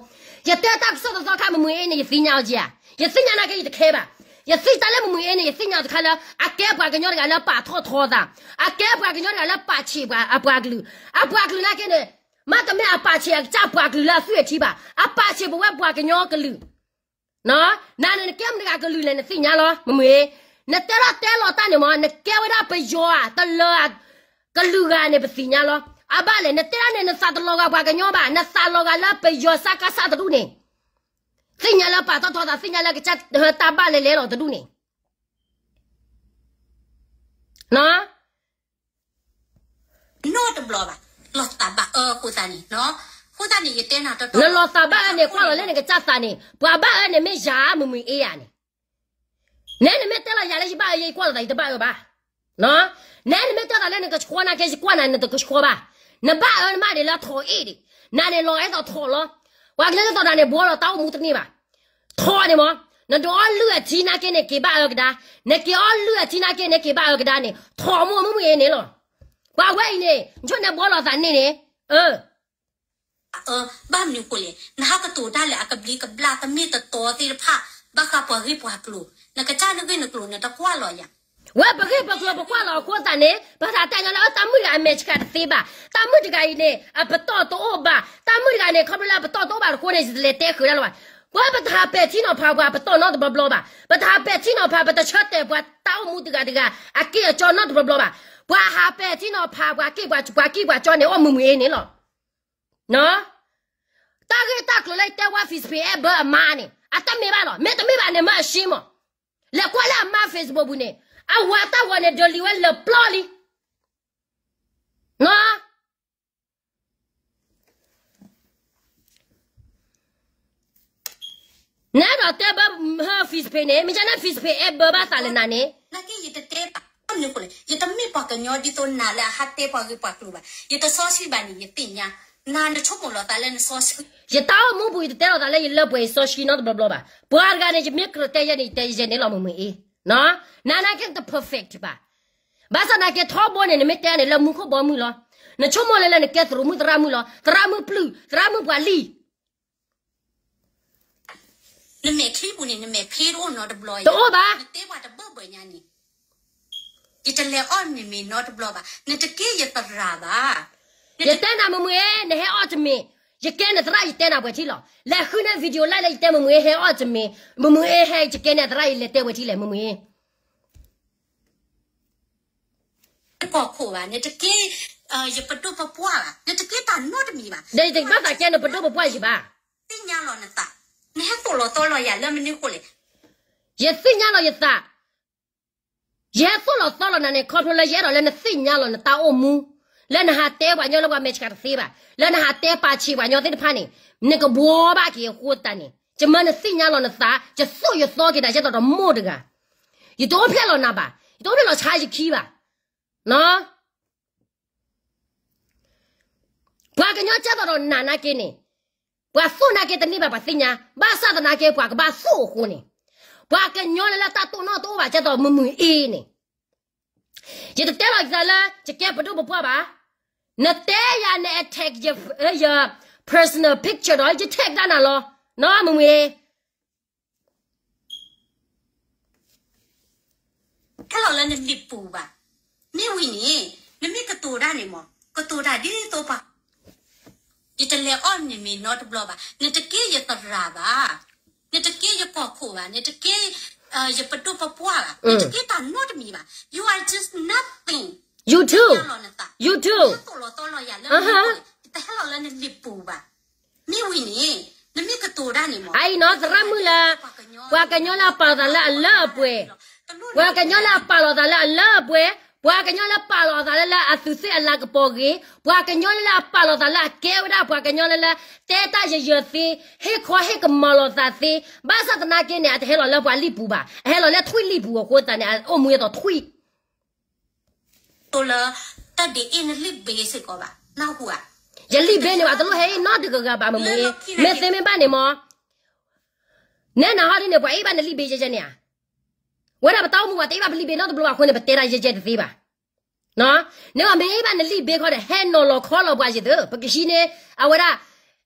ယတဲတၢ်ကစီၣ်တသီခါ မုၢ်မုၢ်အ့န့ၣ် ယသ့ၣ်ညါအီၤက့ဧါ, ယသ့ၣ်ညါနာ်က့ယတခဲဘၣ်, ယသ့ၣ်တၢ်လၢမုၢ်မုၢ်အ့န့ၣ် ယသ့ၣ်ညါတခါလၢ အကဲပှၤကညီတဂၤလၢပာ်ထီၣ်ထီသး, အကဲပှၤကညီတဂၤလၢပာ်ဆံးပှၤအပှၤကလုာ်, အပှၤကလုာ်နာ်က့န့ၣ် မ့တမ့ၢ်အပာ်ဆံးအကစၢ်ပှၤကလုာ်လၢအသွံၣ်အထံဘၣ်, အပာ်ဆံးပဝဲပှၤကညီကလုာ်, နၤန့ၣ် နကဲမတဂၤကလုာ်လဲၣ် နသ့ၣ်ညါလီၤ မုၢ်မုၢ်အ့, နတဲထီၣ်တဲလီၤတၢ်န့ၣ်မ့ၢ် နကဲဝဲဒၣ်ပယီၤဧါ တလၢဧါ, ကလုာ်ဂၤန့ၣ် ပသ့ၣ်ညါလီၤ, အဘၣ်လဲၣ် နတဲဒၣ်န့ၣ် နသးတလီၤဂာ်ပှၤကညီဘၣ်, နသးလီၤဂာ်လၢပယီၤစကစတဒူၣ်န့ၣ်, သ့ၣ်ညါလၢပာ်ထီၣ်ထီသး သ့ၣ်ညါလၢကစၢ်တၢ်ဘၣ်လဲၤလဲၤလီၤတဒူၣ်န့ၣ် နီတဘျီဘၣ်, လီၤသးဘၣ်အၢအဃိသတးန့ၣ်, အဃိသတးန့ၣ် ယတဲနၤတီတီ, နလီၤသးဘၣ်အၢန့ၣ် ကွၢ်လီၤလၢနကစၢ်သးန့ၣ်, ပှၤဘၣ်အၢန့ၣ်မ့ၢ်ယၤ မုၢ်မုၢ်အ့ယၤန့ၣ်, နဲနမ့ၢ်တဲလီၤယၤလၢယဘၣ်အၢ ယကွၢ်လီၤသးယတဘၣ်အၢဘၣ်, နဲနမ့ၢ်တဲသးလၢနကဆှီနာ်က့ ယကွၢ်နၤနတကဆှီဘၣ်, နဘၣ်အၢနမးဒ်လၢထိးအ့ၣ်ဒံး, နၤန့ၣ်လီၤအဲၣ်သိးထိးလီၤ, ပှၤကညီဒ်သိးနၤန့ၣ် ဘှီလီၤတၢ်အိၣ်မူတန့ၢ်ဘၣ် ထိးန့ၣ်မ့ၢ်, နဒုးအီၣ်လုၢ်အထံနာ်က့န့ၣ် က့ၤဘၣ်အၢကဒါ, နက့ၤအီၣ်လုၢ်အထံနာ်က့န့ၣ် က့ၤဘၣ်အၢကဒါန့ၣ် ထိးမိၢ်မုၢ်မုၢ်အ့န့ၣ်လီၤ. ပှၤဝဲအံၤန့ၣ် ဆိန့ၣ်ဘှီလီၤသးန့ၣ်န့ၣ်, အၢ ဘၣ်မနုၤအဃိလဲၣ်, နဟးကတိၤတၢ်လၢအကဘျံးကဘျၣ် ကမ့ၢ်တတီသ့ၣ်တဖၣ် ဘၣ်ဃးပှၤဂ့ၢ်ပှၤကျိၤ, နကစၢ်နဂ့ၢ်နကျိၤ နတကွၢ်လီၤယၤ. ဝဲပဂ့ၢ်ပကျိၤပကွၢ်လီၤအဃိသတးန့ၣ် ပသးတဲညီလၢ အၢ တၢ်မုၣ်တဂၤအမဲာ်ဆှးတသ့ဘၣ်, တၢ်မုၣ်တဂၤအံၤန့ၣ် အပတီၢ်တအိၣ်ဘၣ်, တၢ်မုၣ်တဂၤန့ၣ် ခီဖျိလၢအပတီၢ်တအိၣ်ဘၣ်အဃိန့ၣ် ယတလဲၤတဲဃုာ်တၢ်လၢၤဘၣ်. ပှၤပတဟးပဲာ်ထံနီၤဖးပှၤပတီၢ်နီတဘျီဘျီဘၣ်, ပတဟးပဲာ်ထံနီၤဖး ပတဆၢတဲာ်ပှၤတၢ်အိၣ်မူတဂၤတဂၤ အက့ၢ်အကီနီတဘျီဘျီဘၣ်. ပှၤဟးပဲာ်ထံနီၤဖးပှၤက့ၢ်ပှၤက့ၢ်ပှၤကၠီန့ၣ် အိၣ်မုာ်မုာ်အ့န့ၣ်လီၤ. တၢ်ဂ့ၢ်တၢ်ကျိၤလၢယတဲဝဲ Facebook အဲၣ်ဘၢအမါန့ၣ် အတမ့ၢ်ဘၣ်လီၤ. မ့တမ့ၢ်ဘၣ်န့ၣ် မၢအရှ့မး, လဲၤကွၢ်လၢအမါ Facebook ပူၤန့ၣ် အဝၤတၢ်ဂီၤန့ၣ် ဒိးလံဝဲလၢာ်ပျီလံ. နအဲၣ်ဒိးတဲဘၢ Facebook န့ၣ် မ့ၢ်ကန့ၣ် Facebook အဲၣ်ဘၢဘၣ်သးလၢနၤန့ၣ် ယတမ့ၢ်ပှၤကညီ ဒ်သိးနၤလၢအဟးတဲပှၤဂ့ၢ်ပှၤကျိၤဘၣ်. ယတစီဆှံဘၣ်န့ၣ် ယသ့ၣ်ညါ, နၤနဆိကမိၣ်လီၤသးလၢနစီဆှံ. ယတၢ်အိၣ်မူပူၤ ယတတဲလီၤသးလၢယလၢပှဲၤယစီဆှံနီတဘျီဘျီဘၣ်. ပှၤတဂၤန့ၣ် ယမ့ၢ်ကြၢးတဲယဲန့ၣ် ယတဲယဲန့ၣ်လီၤ မုၢ်မုၢ်အ့. နၤနာ်က့ နတ perfect ဘၣ်. ဘၣ်ဆၣ်သနာ်က့ ထီဘိန့ၣ် နမ့ၢ်တဲန့ၣ် လၢမူခိၣ်ဘီမုၢ်လီၤ. နဆိကမိၣ်လၢလၢနကဲသရူးမုၣ်သရၣ်မုၣ်လီၤ. သရၣ်မုၣ်ပျုၢ် သရၣ်မုၣ်ပှၤလံၢ် နမဲာ်ချံပူၤန့ၣ် နမဲာ်ဖ့တအိၣ်နီတဘျီ, တအိၣ်ဘၣ်. နတဲပှၤတဘၢၣ်ဘၢၣ်ညါန့ၣ် ယတလဲၤအီၣ်မ့ၤမ့ၤနီတဘျီဘၣ်. နတကဲယသရၣ်ဘၣ်. ယတဲနၤမုၢ်မုၢ်အ့ နဟဲအီၣ်တမ့ၤ, ယကဲနသရၣ် ယတဲနၤပှဲၤထံလီၤ. လဲၤဃုန့ၢ် video လၢလၢယတဲမုၢ်မုၢ်အ့ဟဲအီၣ်တမ့ၤ, မုၢ်မုၢ်အ့ဟဲ ယကဲနသရၣ် ယလဲၤတဲဝဲထံလဲၣ် မုၢ်မုၢ်အ့ ကီၢ်ခိၣ်ဘၣ်, နတကဲ ယပဒိၣ်ပပှၢ်ဘၣ်, နတကဲတၢ်နီတမံၤဘၣ်. ဒီးယတဘၣ်သးကဲနပဒိၣ်ပပှၢ်ယံၤဘၣ်. သ့ၣ်ညါလီၤနသး, နဟဲသိၣ်လီၤသီလီၤယၤလၢမနုၤဃိလဲၣ်. ယသ့ၣ်ညါလီၤယသး, ယဟဲသိၣ်လီၤသီလီၤနၤန့ၣ် ခီဖျိလၢယအဲၣ်ဒိးလၢနသ့ၣ်ညါလီၤနတၢ်အိၣ်မူ, လၢနဟးတဲပှၤကညီလၢပှၤမဲာ်ဆှးတသ့ဘၣ်, လၢနဟးတဲပာ်ဆံးပှၤကညီသ့ၣ်တဖၣ်န့ၣ်, နကဘှီဘၣ်က့ၤအဃိသတးန့ၣ် ယမၢနသ့ၣ်ညါလီၤနသး, ယသိၣ်ယသီက့ၤနၤယဲသိးတမိၢ်တဂၤ, ယတအိၣ်ဖျဲၣ်လီၤနၤဘၣ်, ယတအိၣ်ဖျဲၣ်လီၤဆါယခံဘၣ်. ပှၤကညီကဲသိးဒီးနၤနာ်က့န့ၣ်, ပှၤသိၣ်နာ်က့တန့ၢ်ဘၣ်ပှၤသ့ၣ်ညါ, ဘၣ်ဆၣ်သနာ်က့ပှၤကဘၣ်သိၣ်အဃိန့ၣ်, ပှၤကညီလၢလၢတၢ်တိၢ်နီၣ်တအိၣ်ဘၣ်ကဲသိးမုၢ်မုၢ်အ့န့ၣ်, ယတတဲလီၤယသးလၢ ယကဲပဒိၣ်ပပှၢ်ဘၣ်. နတဲယၤန attack ယ personal picture ဒီး ယ tag တၢ်နၤလီၤ, နီၢ်မုၢ်မုၢ်အ့ ဟဲလီၤလၢနလံာ်ပူၤဘၣ်. မ့ၢ်ဝံၤန့ၣ် နမ့ၢ်ကတိၤတၢ်န့ၣ်မး ကတိၤတၢ်ဒ်သိးပှၤ, ယတလဲၤအီၣ်မ့ၤမ့ၤနီတဘျီဘၣ်, နတကဲယသရၣ်ဘၣ်, နတကဲယကီၢ်ခိၣ်ဘၣ်, နတကဲ ယပဒိၣ်ပပှၢ်ဘၣ်, နတကဲတၢ်နီတမံၤဘၣ်, you are just nothing. You too. ယတဟဲလီၤနသး, you too. ဟဲသိၣ်လီၤသီလီၤယၤလၢမနုၤဃိလဲၣ်, ယတဟဲလီၤလၢနလံာ်ပူၤဘၣ်. မ့ၢ်ဝံၤန့ၣ် နမ့ၢ်ကတိၤတၢ်န့ၣ်မး အအံၤနီၢ် သရၣ်မုၣ်လၢ ပှၤကညီလၢအပာ်လီၤသးလၢအလၢအပှဲၤ, ပှၤကညီလၢအပာ်လီၤသးလၢအလၢအပှဲၤ, ပှၤကညီလၢပာ်လီၤသးလၢလၢအသူးသ့ၣ်အလၤကပီၤဂ့ၤ, ပှၤကညီလၢလၢအပာ်လီၤသးလၢအကဲဝဲဒၣ်ပှၤကညီလၢလၢ တဲတၢ်ယၢၤယၢၤသ့, ဟ့ၣ်ခီဟ့ၣ်ကမီၤလီၤသးသ့, ဘၣ်ဆၣ်သနာ်က့န့ၣ် အတဟဲလီၤလၢပှၤလံာ်ပူၤဘၣ်, အဟဲလီၤလၢထွံၣ်လံာ်ပူၤအဃိသတးန့ၣ် အအိၣ်မူအသိးထွံၣ် တိလၢ တၢ်ဒ်အ့ၣ်နလံာ်ဘ့စ့ၢ်ကီးဘၣ် နၢ်ဟူဧါ. ယလံာ်ဘ့န့ၣ်ဘၣ် တလိၣ်ဟဲအ့ၣ်နီတဂၤဂၤဘၣ် မ့မ့ၢ်သ့မ့ၢ်ဘၣ်န့ၣ်မး, နဲနဟီဒ်န့ၣ် ပှၤအ့ၣ်ဘၣ်နလံာ်ဘ့ယဲယဲန့ၣ်ဧါ. ဝဲဒၣ်ပတၢ်အိၣ်မူပှၤတအ့ၣ်ဘၣ်ပလံာ်ဘ့နီတဘျီဘၣ်အဃိန့ၣ် ပတဲဒၣ်ယဲယဲတသ့ဘၣ်. နဲမ့ၢ်အ့ၣ်ဘၣ်နလံာ်ဘ့ခီဒီး ဟဲနီၤလီၤခီလီၤပှၤယသ့ ပကဟံးန့ၢ် အဝဲဒၣ်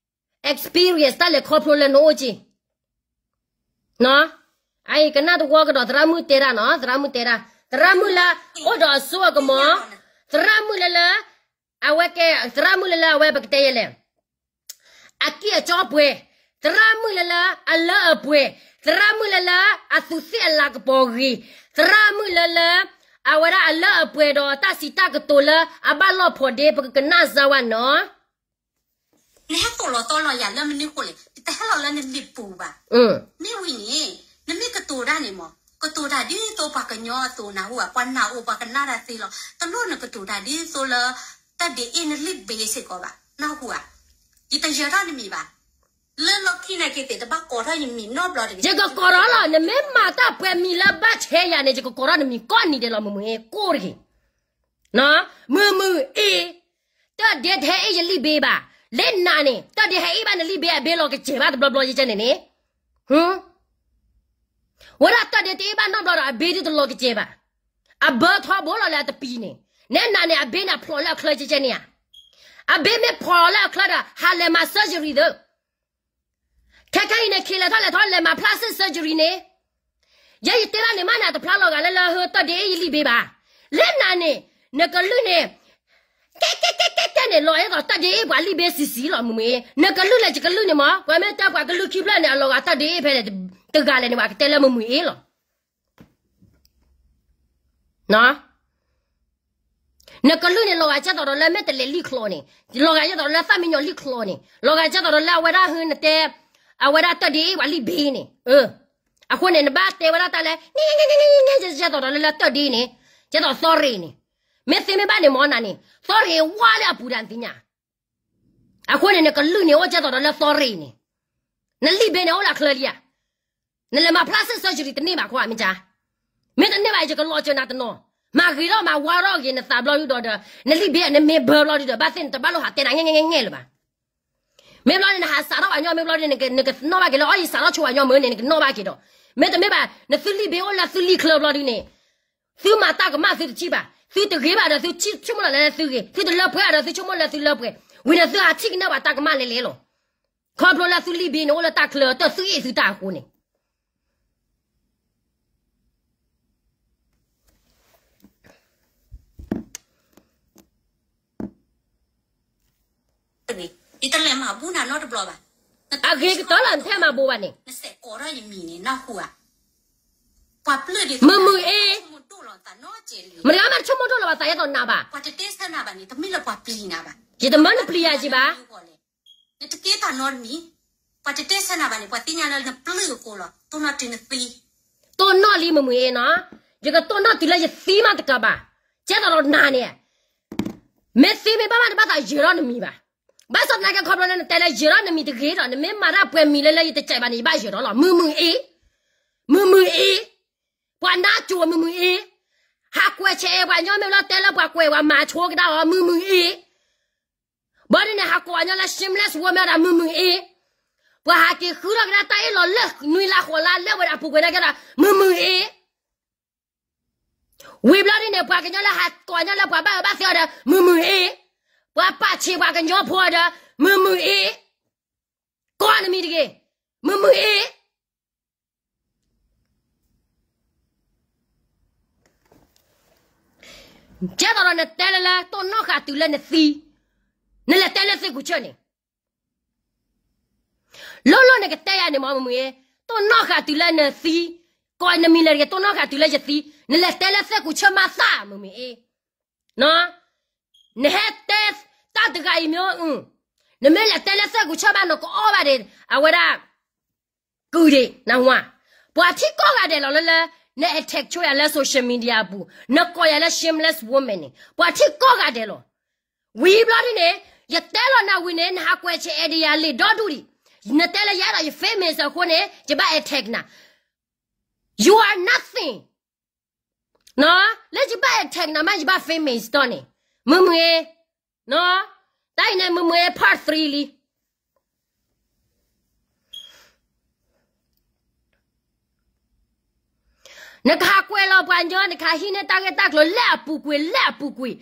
experience တၢ်လဲၤခီဖျိလၢနအိၣ်က့ အအံၤကနၣ်တဝီကဒီး သရၣ်မုၣ်တဲဒၣ်နီၤ, သရၣ်မုၣ်တဲဒၣ်, သရၣ်မုၣ်လၢ အိၣ်ဒီးအစိအကမီၤ, သရၣ်မုၣ်လၢလၢ အဝဲကဲ သရၣ်မုၣ်လၢလၢအဝဲပကတဲယဲလဲၣ်, အက့ၢ်အကီပှဲၤ, သရၣ်မုၣ်လၢလၢအလၢအပှဲၤ, သရၣ်မုၣ်လၢလၢ အသူးသ့ၣ်အလၤကပီၤဂ့ၤ, သရၣ်မုၣ်လၢလၢ အဝဲဒၣ်အလၢအပှဲၤဒီးတၢ်စံးတၢ်ကတိၤလၢအဘၣ်လီၢ်ဖိးဒ့ ပကကနၣ်စၢ်ဝဲနီၤ နဟဲသိၣ်လီၤသီလီၤယၤလၢမနုၤဃိလဲၣ်, ယတဟဲလီၤလၢနလံာ်ပူၤဘၣ်. မ့ၢ်ဝံၤန့ၣ် နမ့ၢ်ကတိၤတၢ်န့ၣ်မး ကတိၤတၢ်ဒ်သိးပှၤကညီအသိးနၢ်ဟူဧါ, ပှၤနာ်အိၣ်ပှၤကနၣ်တၢ်သ့လီၤ. တလိၣ်နကတိၤတၢ်ဒ်သိးလၢ တၢ်ဒ်အ့ၣ်နလံာ်ဘ့စ့ၢ်ကီးဘၣ် နၢ်ဟူဧါ. ယတယၢၤတၢ်နမံၤဘၣ်. လၢလီၢ်ခံနာ်က့သ့ၣ် တဘၣ်ကိးထီၣ်ယမံၤနီတဘျီတဂ့ၤ. ယကကိးထီၣ်လီၤ, နမ့ၢ်မၤတၢ်ပှဲၤမံၤလၢဘၣ်ဆဲးယၤန့ၣ် ယကကိးထီၣ်နမံၤကိးနံၤဒဲးလီၤ မုၢ်မုၢ်အ့ ကိးတဂ့ၤ မုၢ်မုၢ်အ့ တၢ်ဒဲးတဟဲအ့ၣ်ယလံာ်ဘ့ဘၣ်. လၢနၤန့ၣ် တၢ်ဒဲးဟဲအ့ၣ်ဘၣ်နလံာ်ဘ့အဘ့လီၤကစဲၤဘၣ်တဘျီဘျီယကဲန့ၣ်န့ၣ်, ဝဲဒၣ်တၢ်ဒဲးတအ့ၣ်ဘၣ်နီတဘျီဒီးအဘ့ဒုးတလီၤကစဲၤဘၣ်. အဘၢထီဘိလီၤလၢအတပံၤန့ၣ်, နဲနၤန့ၣ် အဘ့န့ၣ် အဖျိးလၢအချၢကဲကဲန့ၣ်ဧါ. အဘ့မ့ၢ်ဖျိးလၢအချၢဒီး ဟးလဲၤမၤ surgery သု ခဲခဲအံၤန့ၣ် ခံလဲၤထီၣ်လဲၤထီၣ် လဲၤမၤ plastic surgery န့ၣ်, ယဲယတဲဒၣ်န့ၣ်မးန့ၣ် အတဖျါလီၤဂာ်လၢလၢဟၢတၢၢ်ဒ့အ့ၣ်ယလံာ်ဘ့ဘၣ်. လၢနၤန့ၣ် နကလုၢ်န့ၣ် ကဲကဲကဲကဲကဲန့ၣ် လီၤအဲၣ်သိးတၢၢ်ဒ့အ့ၣ်ပှၤလံာ်ဘ့ဆံးဆံးလီၤ မုၢ်မုၢ်အ့. နကလုၢ်လၢယကလုၢ်န့ၣ်မး ပှၤမ့ၢ်တဲပှၤကလုၢ်ခံဖျၢၣ်န့ၣ် အလီၤဂာ်တၢၢ်ဒ့အ့ၣ်ဖဲလဲၣ် တဂၤလဲၣ်န့ၣ် ပှၤကတဲလၢမုၢ်မုၢ်အ့လီၤ. နကလုၢ်န့ၣ် လီၤဂာ်ကဲသိးဒီးလၢမ့ၢ်တလဲၤလံာ်ချီန့ၣ်, လီၤဂာ်ကဲသိးဒီးလၢသၣ်မံညီၤလံာ်ချီန့ၣ်, လီၤဂာ်ကဲသိးဒီးလၢအဝဲဒၣ်ဟၢနတဲ, အဝဲဒၣ်တၢၢ်ဒ့အ့ၣ်ပှၤလံာ်ဘ့န့ၣ်. အဃိန့ၣ် နဘၣ်တဲဝဲဒၣ်တၢ်လၢ ကဲသိးဒီးလၢလၢတၢၢ်ဒ့န့ၣ်, ကဲသိးသီရ့ၣ်န့ၣ်, မ့ၢ်သ့မ့ၢ်ဘၣ်န့ၣ်မ့ၢ်နၤန့ၣ် သီရ့ၣ်ဝါလၢအပူၤဒၣ်သ့ၣ်ညါ. အဃိန့ၣ် နကလုၢ်န့ၣ်အိၣ်ကဲသိးဒီးလၢသီရ့ၣ်န့ၣ်, နလံာ်ဘ့န့ၣ်အိၣ်လၢချၢလံဧါ. နလဲၤမၤ plastic surgery တန့ၢ်ဘၣ်ခီဧါ မ့ၢ်ကါ, မ့ၢ်တန့ၢ်ဘၣ် ယကလီၤစၢၤနၤတနီၤ, မၤဂ့ၤထီၣ်မၤဝါထီၣ်ဂ့ၤနသးဘျီဒုဒီးဒီး နလံာ်ဘ့နမ့ၢ်ဘၢဘျီဒုဒီး ဘၣ်သ့ၣ်နတဘၣ်လိၣ်ဟးတဲနၤ ငဲၢ်ငဲၢ်ငဲၢ်လၢၤဘၣ်. မ့ၢ်ဘျီန့ၣ် နဟးစးထီၣ်ပှၤညီမ့ၢ်ဘျီန့ၣ် နကနီၣ်ဘၣ်က့ၤလၢ အီ ယစးထီၣ်ဆိပှၤညီမ့ၢ်န့ၣ် နကနီၣ်ဘၣ်က့ၤဒီး, မ့တမ့ၢ်ဘၣ် နသုလံာ်ဘ့အိၣ်လၢသုလံာ်ချၢဘျီဒုန့ၣ်, သုမၤတၢ်ကမၣ်သုတထံၣ်ဘၣ်, သုတဂ့ၤဘၣ်ဒီးသုဆိကမိၣ်လီၤလၢသုဂ့ၤ, သုတလၢပှဲၤဘၣ်ဒီးသုဆိကမိၣ်လၢသုလၢပှဲၤ, ဝံၤဒီးသုဟးထံၣ်ကနၣ်ပှၤတၢ်ကမၣ်လဲၤလဲၤလီၤ. ခီဖျိလၢသုလံာ်ဘ့န့ၣ်အိၣ်လၢတၢ်ချၢတၢ်သုအ့ၣ်သုတၢ်အဃိန့ၣ် ယတလဲၤမၤဘူၣ်နၤနီတဘျီဘၣ်. အဂ့ၤကတၢၢ်လီၤ နထဲမၤဘူၣ်ဘၣ်န့ၣ်, မုာ်မုာ်အ့, မတၤဂၤမးတဆိကမိၣ်ဒိၣ်လီၤဘၣ်သး ယဲသိးနၤဘၣ်, ယတမၢနပျံၤယၤက့ၤဘၣ်. နတကဲတၢ်နီတမံၤ, ပှၤတတဲဆၢနၤဘၣ်န့ၣ် ပှၤသ့ၣ်ညါလၢနပျုၢ်အဃိလီၤ. တိၢ်နီၣ်တုၤနသံ, တိၢ်နီၣ်လံ မုာ်မုာ်အ့နီၤ, ယကတိၢ်နီၣ်တုၤလၢယသံမးတကးဘၣ်. ကဲသိးဒီးနၤန့ၣ် မ့ၢ်သ့မ့ၢ်ဘၣ်ဘၣ် နဘၣ်သးယၢၤထီၣ်နမံၤဘၣ်. ဘၣ်ဆၣ်သနာ်က့ ခီဖျိလၢနတဲလၢယၢၤထီၣ်နမံၤတဂ့ၤဒီး နမ့ၢ်မၤတၢ်ပှဲၤမံၤလၢလၢယတကဲဘၣ်န့ၣ် ယဘၣ်ယၢၤထီၣ်လီၤ မုာ်မုာ်အ့, မုာ်မုာ်အ့, ပှၤနါစိၤ မုာ်မုာ်အ့, ဟးကွဲးဆဲးအဲၣ်ပှၤညီ မ့ၢ်လီၤတဲလၢပှၤကွဲးပှၤမၤဆိကဒါအီၤ မုာ်မုာ်အ့. ဘၣ်ဒ်န့ၣ် ဟးကိးပှၤညီလၢ shameless woman ဒၣ် မုာ်မုာ်အ့. ပှၤဟးက့ၤဃုထီၣ်ကဒါတၢ်အ့ၣ်လီၤလၢနွံလါဃိးလါလၢဝဲဒၣ်အပူၤကွံာ်နာ်က့ဒီး မုာ်မုာ်အ့. ဝံၤဘျီဒ်န့ၣ် ပှၤကညီလၢဟးကိးညီလၢပှၤဘၣ်အၢဘၣ်သီအီၤဒီး မုာ်မုာ်အ့. ပှၤပာ်ဆံးပှၤကညီဖိအီၤဒီး မုာ်မုာ်အ့. ကိးနမံၤတဂ့ၤ, မုာ်မုာ်အ့. ကဲသိးဒီးနတဲလၢလၢ တိၢ်နီၣ်ဃာ်တုၤလၢနသံ, နလဲၤတဲလၢသ့ၣ်ကူၣ်ဆၢၣ်န့ၣ် လိၣ်လိၣ်နကတဲယၤန့ၣ်မ့ၢ် မုာ်မုာ်အ့, တိၢ်နီၣ်ဃာ်တုၤလၢနသံ, ကိးနမံၤလၢတဂ့ၤ တိၢ်နီၣ်ဃာ်တုၤလၢယသံ, နလဲၤတဲလၢသ့ၣ်ကူၣ်ဆၢၣ်မၤသး မုာ်မုာ်အ့. နဟဲတဲတၢ်တဂၤအံၤမ့ၢ်, နမ့ၢ်လဲၤတဲလၢသ့ၣ်ကူၣ်ဆၢၣ်ဘၣ် နကအီၣ်ဘၣ်ဒံး အဝဲဒၣ် ကုၢ်ဒံး နဟါ, ပှၤထံၣ်ကိးဂၤဒဲးလီၤလၢလၢ န attack ဆိယၤလၢ social media အပူၤ, နကိးယၤလၢ shameless woman န့ၣ် ပှၤထံၣ်ကိးဂၤဒဲးလီၤ. ဝံၤဘျီဒ်န့ၣ် ယတဲလီၤနၤဝံၤန့ၣ် နဟးကွဲးဆဲးအဲၣ်ဒံးယၤလံာ်ဒီဒူၣ်ဒံး, နတဲလၢယအဲၣ်ဒိးယ famous အဃိန့ၣ် ယဘၣ် attack နၤ, you are nothing. လၢယဘၣ် attack နၤမး ယဘၣ် famous တီန့ၣ်, မုာ်မုာ်အ့, တၢ်အံၤန့ၣ် မုာ်မုာ်အ့ part three လံ. နကဟးကွဲးလီၤပှၤညီ နကဟးဟံးန့ၢ်တၢ်ဂ့ၢ်တၢ်ကျိၤလၢအပူၤကွံာ် လၢအပူၤကွံာ်,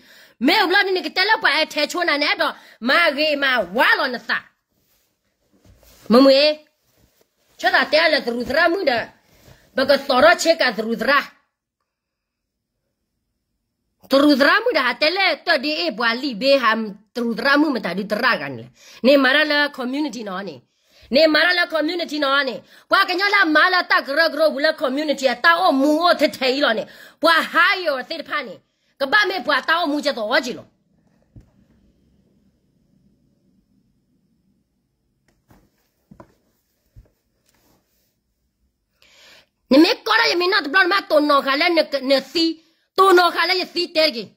မ့ၢ်အိၣ်ဘျီဒ်န့ၣ် ကတဲလၢပှၤ attack ဆိနၤန့ၣ် အဲၣ်ဒိးမၤဂ့ၤမၤဝါလီၤနသး, မုာ်မုာ်အ့. ဆၢသးတဲလၢသရူးသရၣ်မုၣ်ဒီး ပကသီထီၣ်ဆ့ကၤသရူးသရၣ် သရူးသရၣ်မုၣ်ဒီး ဟးတဲလၢတၢ်ဒ်အ့ၣ်ပှၤလံာ်ဘ့ဟး, သရူးသရၣ်မုၣ်မတၤဒုးသရၣ်ဂၤန့ၣ်လဲၣ်, န့ၣ်မၤတၢ်လၢ community နီၤန့ၣ်, န့ၣ်မၤတၢ်လၢ community နီၤန့ၣ်, ပှၤကညီလၢအမၤလၢတၢ်ကရၢကရိပူၤလၢ community အတၢ်အိၣ်မူအိၣ်ထဲထဲအံၤလီၤန့ၣ်, ပှၤ hire သ့ၣ်တဖၣ်န့ၣ် ကဘၣ်မ့ၢ်ပှၤတၢ်အိၣ်မူကဲသိးအီၤက့ၤလီၤ. နမ့ၢ်ကိးထီၣ်ယမံၤနီတဘျီ နမ့ၢ်တိၢ်နီၣ်ဃာ်လၢနသံ, တိၢ်နီၣ်ဃာ်လၢယသံတဲတက့ၢ်.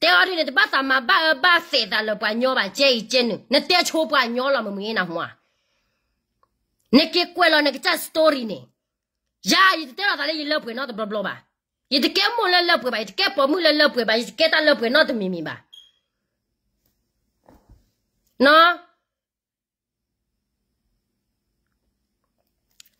တဲအီၤဒ်န့ၣ် တဘၣ်သးမၤဘၣ်အၢဘၣ်သီသးလၢပှၤညီဘၣ် ကဲအံၤကဲနုာ်, နတဲဆိပှၤညီလီၤ မုာ်မုာ်အ့ နဟါ, နက့ၤကွဲးလီၤနကစၢ် story န့ၣ်, ယၤ ယတတဲလီၤသးလၢယလၢပှဲၤနီတဘျီဘျီဘၣ်, ယတကဲမိၢ်လၢလၢပှဲၤဘၣ်, ယတကဲပိာ်မုၣ်လၢလၢပှဲၤဘၣ်, ယတကဲတၢ်လၢပှဲၤနီတမံၤမံၤဘၣ်. နီ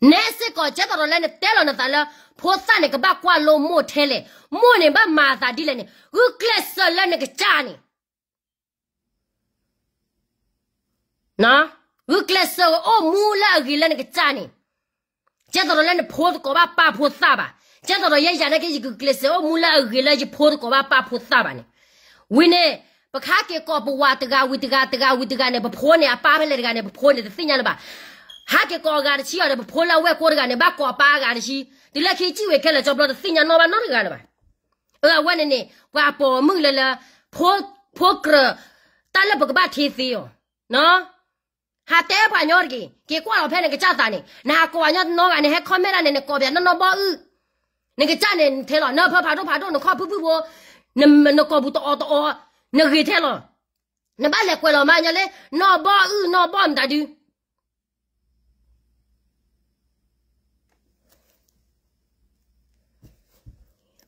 ၤ, နဲစ့ၢ်ကီး ကဲသိးဒီးလၢနတဲလီၤနသးလၢ ဖိသၣ်န့ၣ်ကဘၣ်ကွၢ်လိမိၢ်ထဲလဲၣ်, မိၢ်န့ၣ်ဘၣ်မၤအသးဒ်လဲၣ်န့ၣ် ဂုာ်ကျဲးစၢးလၢနကစၢ်န့ၣ် ဂုာ်ကျဲးစၢးအိၣ်မူလၢအဂ့ၤလၢနကစၢ်န့ၣ်, ကဲသိးဒီးလၢနဖိတကိးဘၣ်ပာ်ဖိသၣ်ဘၣ်. ကဲသိးဒီးယဲယၤနာ်က့ ယကဂုာ်ကျဲးစၢးအိၣ်မူလၢအဂ့ၤလၢယဖိတကိးဘၣ်ပာ်ဖိသၣ်ဘၣ်န့ၣ်, ဝံၤန့ၣ် ပကဟးက့ၤကိးပဝၤတဂၤဝံၤတဂၤ တဂၤဝံၤတဂၤန့ၣ် ပဖိန့ၣ် အပၢ်ဖဲလဲၣ်တဂၤန့ၣ် ပဖိန့ၣ်တသ့ၣ်ညါလၢၤဘၣ်. ဟးက့ၤကိးအဂၤတဆံအီၤဒီး ပဖိလၢအဝဲၢ်ကိတဂၤန့ၣ် ဘၣ်ကိးအပၢ်အဂၤတဆံ, တုၤလၢခံစံၣ်ဝဲခဲလၢာ် ကၠီဘျီတသ့ၣ်ညါနီၣ်ဘၣ်နီတဂၤလၢၤဘၣ်. အဝဲန့ၣ်န့ၣ် ပှၤပိာ်မုၣ်လၢလၢ ဖိကြၢး တၢ်လၢပကဘၣ်ထံသ့အီၤ, ဟးတဲပှၤညီတဂ့ၤ, က့ၤကွၢ်လီၤဖဲနကစၢ်သးန့ၣ်, နဟးကိးပှၤညီနီတဂၤန့ၣ် ဟဲ comment ဒၣ်န့ၣ် နကိးပှၤနီၢ်နီၢ်ဘီအုၣ်, နကစၢ်န့ၣ်ထဲလီၤ, နဖၢဖးဒိၣ်ဖးဒိၣ် နခီၣ်ဖုၣ်ဖုၣ်ဖိ, နကိာ်ပူၤတအီၣ်တအီ, နဂ့ၤထဲလီၤ, နဘၣ်လဲၤကွဲးလီၤမးညီလၢ နီၢ်ဘီအုၣ်နီၢ်ဘီမတၤဒု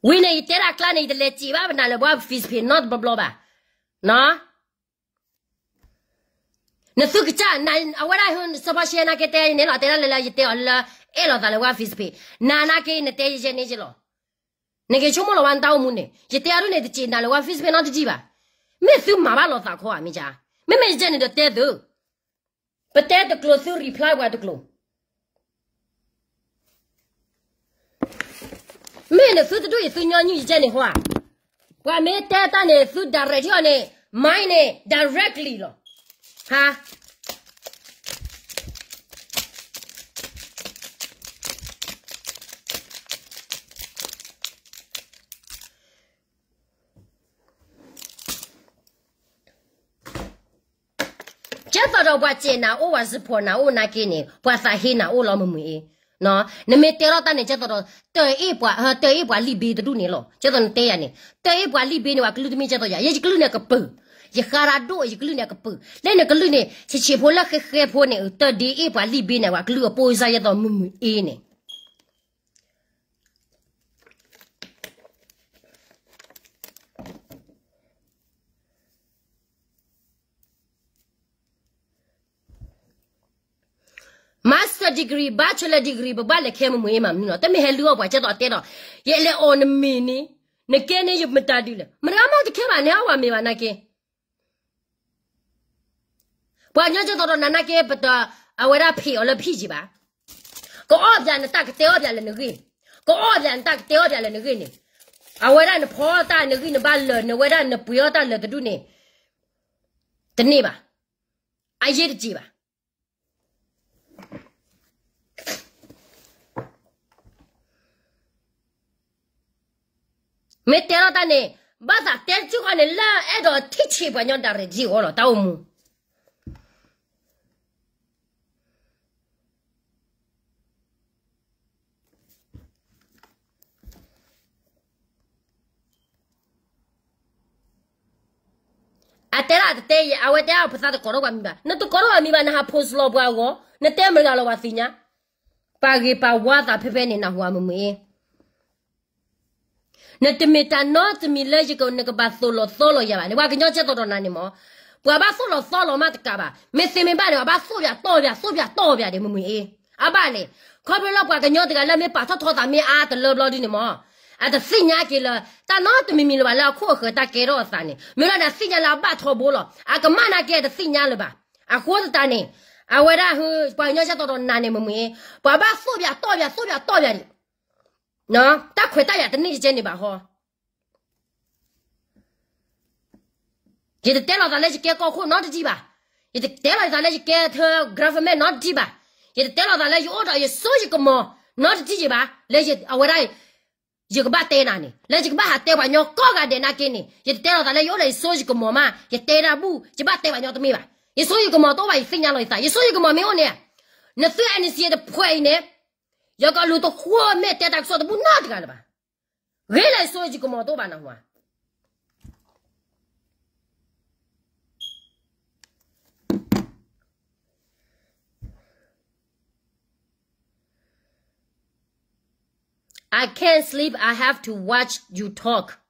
ဝံၤန့ၣ် ယတဲဒၣ်ကျါန့ၣ် ယတလဲၤစံးဘၣ်ပနၤလၢပှၤ Facebook နီတဘျီဘျီဘၣ်. နသုကစၢ် အဝဲဒၣ် စီၤဖီရှဲနာ်က့တဲယၤန့ၣ်လီၤ, တဲဒၣ်လၢလၢယတဲအီၤလၢ အဲၣ်လီၤသးလၢပှၤ Facebook, နၤနာ်က့နတဲယဲန့ၣ်က့လီၤ. နက့ၤဆိကမိၣ်လီၤဝဲနတၢ်အိၣ်မူန့ၣ်, ယတဲအဒိၣ်န့ၣ် တစံးနၤလၢပှၤ Facebook နီတစံးဘၣ်. မ့ၢ်သုမၤဘၣ်လိာ်သးခီဧါ မ့ၢ်ကါ, မ့မ့ၢ်ယဲန့ၣ်ဒီးတဲသု ပတဲတကျိၤသု reply ပှၤတကျိၤ မ့ၢ်နသုတဒူၣ်အံၤသုညီနုၢ်ယကဲန့ၣ်ဟီဧါ, ပှၤမ့ၢ်တဲတၢ်န့ၣ် သု direct ထံအီၤန့ၣ် မၤန့ၣ် directly လီၤ. ဟါ ကဲသိးဒီးပှၤစဲးနၤအိၣ် ပှၤစံးဖီၣ်နၤအိၣ်နာ်က့န့ၣ် ပှၤသးဟ့နၤအိၣ်လီၤ မုၢ်မုၢ်အ့. နမ့ၢ်တဲထီၣ်တၢ်န့ၣ် ကဲသိးဒီး တၢၢ်အ့ၣ်ပှၤ တၢၢ်အ့ၣ်ပှၤလံာ်ဘ့တဒူၣ်န့ၣ်လီၤ. ကဲသိးနတဲယၤန့ၣ် တၢၢ်အ့ၣ်ပှၤလံာ်ဘ့န့ၣ် ပှၤကလုၢ်တမ့ၢ်ကဲသိးယၤ ယကလုၢ်န့ၣ်ကပၢၤ, ယဃါရၤဒိၣ် ယကလုၢ်န့ၣ်ကပၢၤ, လၢနကလုၢ်န့ၣ် ဆံးဆံးဖိလၢဃဲဃဲဖိန့ၣ် တၢၢ်ဒ့အ့ၣ်ပှၤလံာ်ဘ့န့ၣ် ပှၤကလုၢ်အပိၢ်စၢ် ယဲသိး မုၢ်မုၢ်အ့န့ၣ် Master degree, bachelor degree ပဘၣ်လဲၤခဲ မုၢ်မုၢ်အ့ မၤမနုၤလီၤ. တမ့ၢ်ဟဲလုၢ်အီၣ်ပှၤ ကဲသိးတဲဒီး ယလဲၤအီၣ်နမ့ၤန့ၣ်, နကဲန့ၣ်ယမတၤဒုလဲၣ်. မတၤမ့ၢ်တခဲဘၣ်န့ၣ် အဝဲမ့ၢ်ဘၣ်နာ်က့ ပှၤကညီကဲသိးဒီးနၤနာ်က့ ပတအဝဲဒၣ်ဖံးအီၤလၢဖံးကံဘၣ်. ကအီၣ်ပၠးနတၢ်ကတဲအီၣ်ပၠးလၢနဂ့ၢ်, ကအီၣ်ပၠးနတၢ်ကတဲအီၣ်ပၠးလၢနဂ့ၢ်န့ၣ်, အဝဲဒၣ်နဖီတၢ်နဂံၢ်နဘါလၢာ် နဝဲဒၣ်နပှ့ၤအီၣ်တၢ်လၢာ်တဒူၣ်န့ၣ် တန့ၢ်ဘၣ်, အယ့ၢ်တက့ၢ်ဘၣ်. မ့ၢ်တဲထီၣ်တၢ်န့ၣ် ဘၣ်သးတဲတစုဃီန့ၣ် လၢအဲၣ်ဒိးထံၣ်ဆံးပှၤကညီ direct အီၤလီၤ တၢ်အိၣ်မူ အတဲဒၣ်တတဲယဲ အဝဲတဲအီၤ ပသးတကိးထီၣ်ပှၤမံၤဘၣ်, နတကိးထီၣ်ပှၤမံၤဘၣ် နဟး post လီၤပှၤအဂီၢ် နတဲမတၤတဂၤလီၤ ပှၤသ့ၣ်ညါ, ပာ်ဂ့ၤပာ်ဝါသးဖဲဖဲန့ၣ် နၢ်ဟူဧါ မုၢ်မုၢ်အ့. နတမ့ၢ်တၢ်နီတမံၤလၢယက နကဘၣ်သိၣ်လီၤသီလီၤယၤဘၣ်န့ၣ် ပှၤကညီကဲသိးဒီးနၤန့ၣ်မ့ၢ်, ပှၤဘၣ်သိၣ်လီၤသီလီၤမးတကးဘၣ်, မ့ၢ်သ့မ့ၢ်ဘၣ်န့ၣ် ပှၤဘၣ်သိၣ်ပၠးတီၢ်ပၠး သိၣ်ပၠးတီၢ်ပၠးဒံး မုၢ်မုၢ်အ့. အဘၣ်လဲၣ်, ခီဖျိလၢပှၤကညီတဂၤလၢမ့ၢ်ပာ်ထီၣ်ထီသးမ့ၢ်အါတလၢဘျီဒုန့ၣ်မ့ၢ်, အတသ့ၣ်ညါက့ၤလၢ တၢ်နီတမံၤမံၤလၢၤဘၣ်လၢအခိၣ်အဃၢၤတၢ်ကဲထီၣ်အသးန့ၣ် မ့ၢ်လၢနသ့ၣ်ညါလၢအဘၣ်ထီဘိလီၤ. အကမၣ်နာ်က့ အတသ့ၣ်ညါလၢၤဘၣ်. အဃိသတးန့ၣ် အဝဲဒၣ် ပှၤကညီကဲသိးဒီးနၤန့ၣ် မုၢ်မုၢ်အ့, ပှၤဘၣ်သိၣ်ပၠးတီၢ်ပၠး သိၣ်ပၠးတီၢ်ပၠးဒံး တၢ်ခွဲးတၢ်ယာ်တန့ၢ်ယကဲန့ၣ်ဘၣ်ဟီ. ယတတဲလီၤသးလၢယကဲကီၢ်ခိၣ်နီတထံၣ်ဘၣ်, ယတတဲလီၤသးလၢယကဲထၢ government နီတထံၣ်ဘၣ်, ယတတဲလီၤသးလၢယအိၣ်ဒီးယစိယကမီၤနီတထံၣ်ဘၣ်, လၢအဝဲဒၣ် ယကဘၣ်တဲနၤန့ၣ် လၢယကဘၣ်ဟးတဲပှၤကညီကိးဂၤဒဲးနာ်က့န့ၣ် ယတတဲလီၤသးလၢယအိၣ်ဒီးယစိယကမီၤမး ယတဲတၢ်ဘူၣ် ယဘၣ်တဲပှၤကညီတမ့ၢ်ဘၣ်. ယစိယကမီၤတအိၣ်ဘၣ် ယသ့ၣ်ညါလီၤယသး ယစိယကမီၤမ့ၢ်အိၣ်န့ၣ် နသု NCA တဖှဲးအံၤန့ၣ် ယကလူၤတဃိမ့ၢ်တဲတၢ်ကစီၣ်တဘူၣ်နီတဂၤလၢၤဘၣ်. ဂ့ၤလၢယစိယကမီၤတအိၣ်ဘၣ်နၢ်ဟူဧါ. I can't sleep, I have to watch you talk.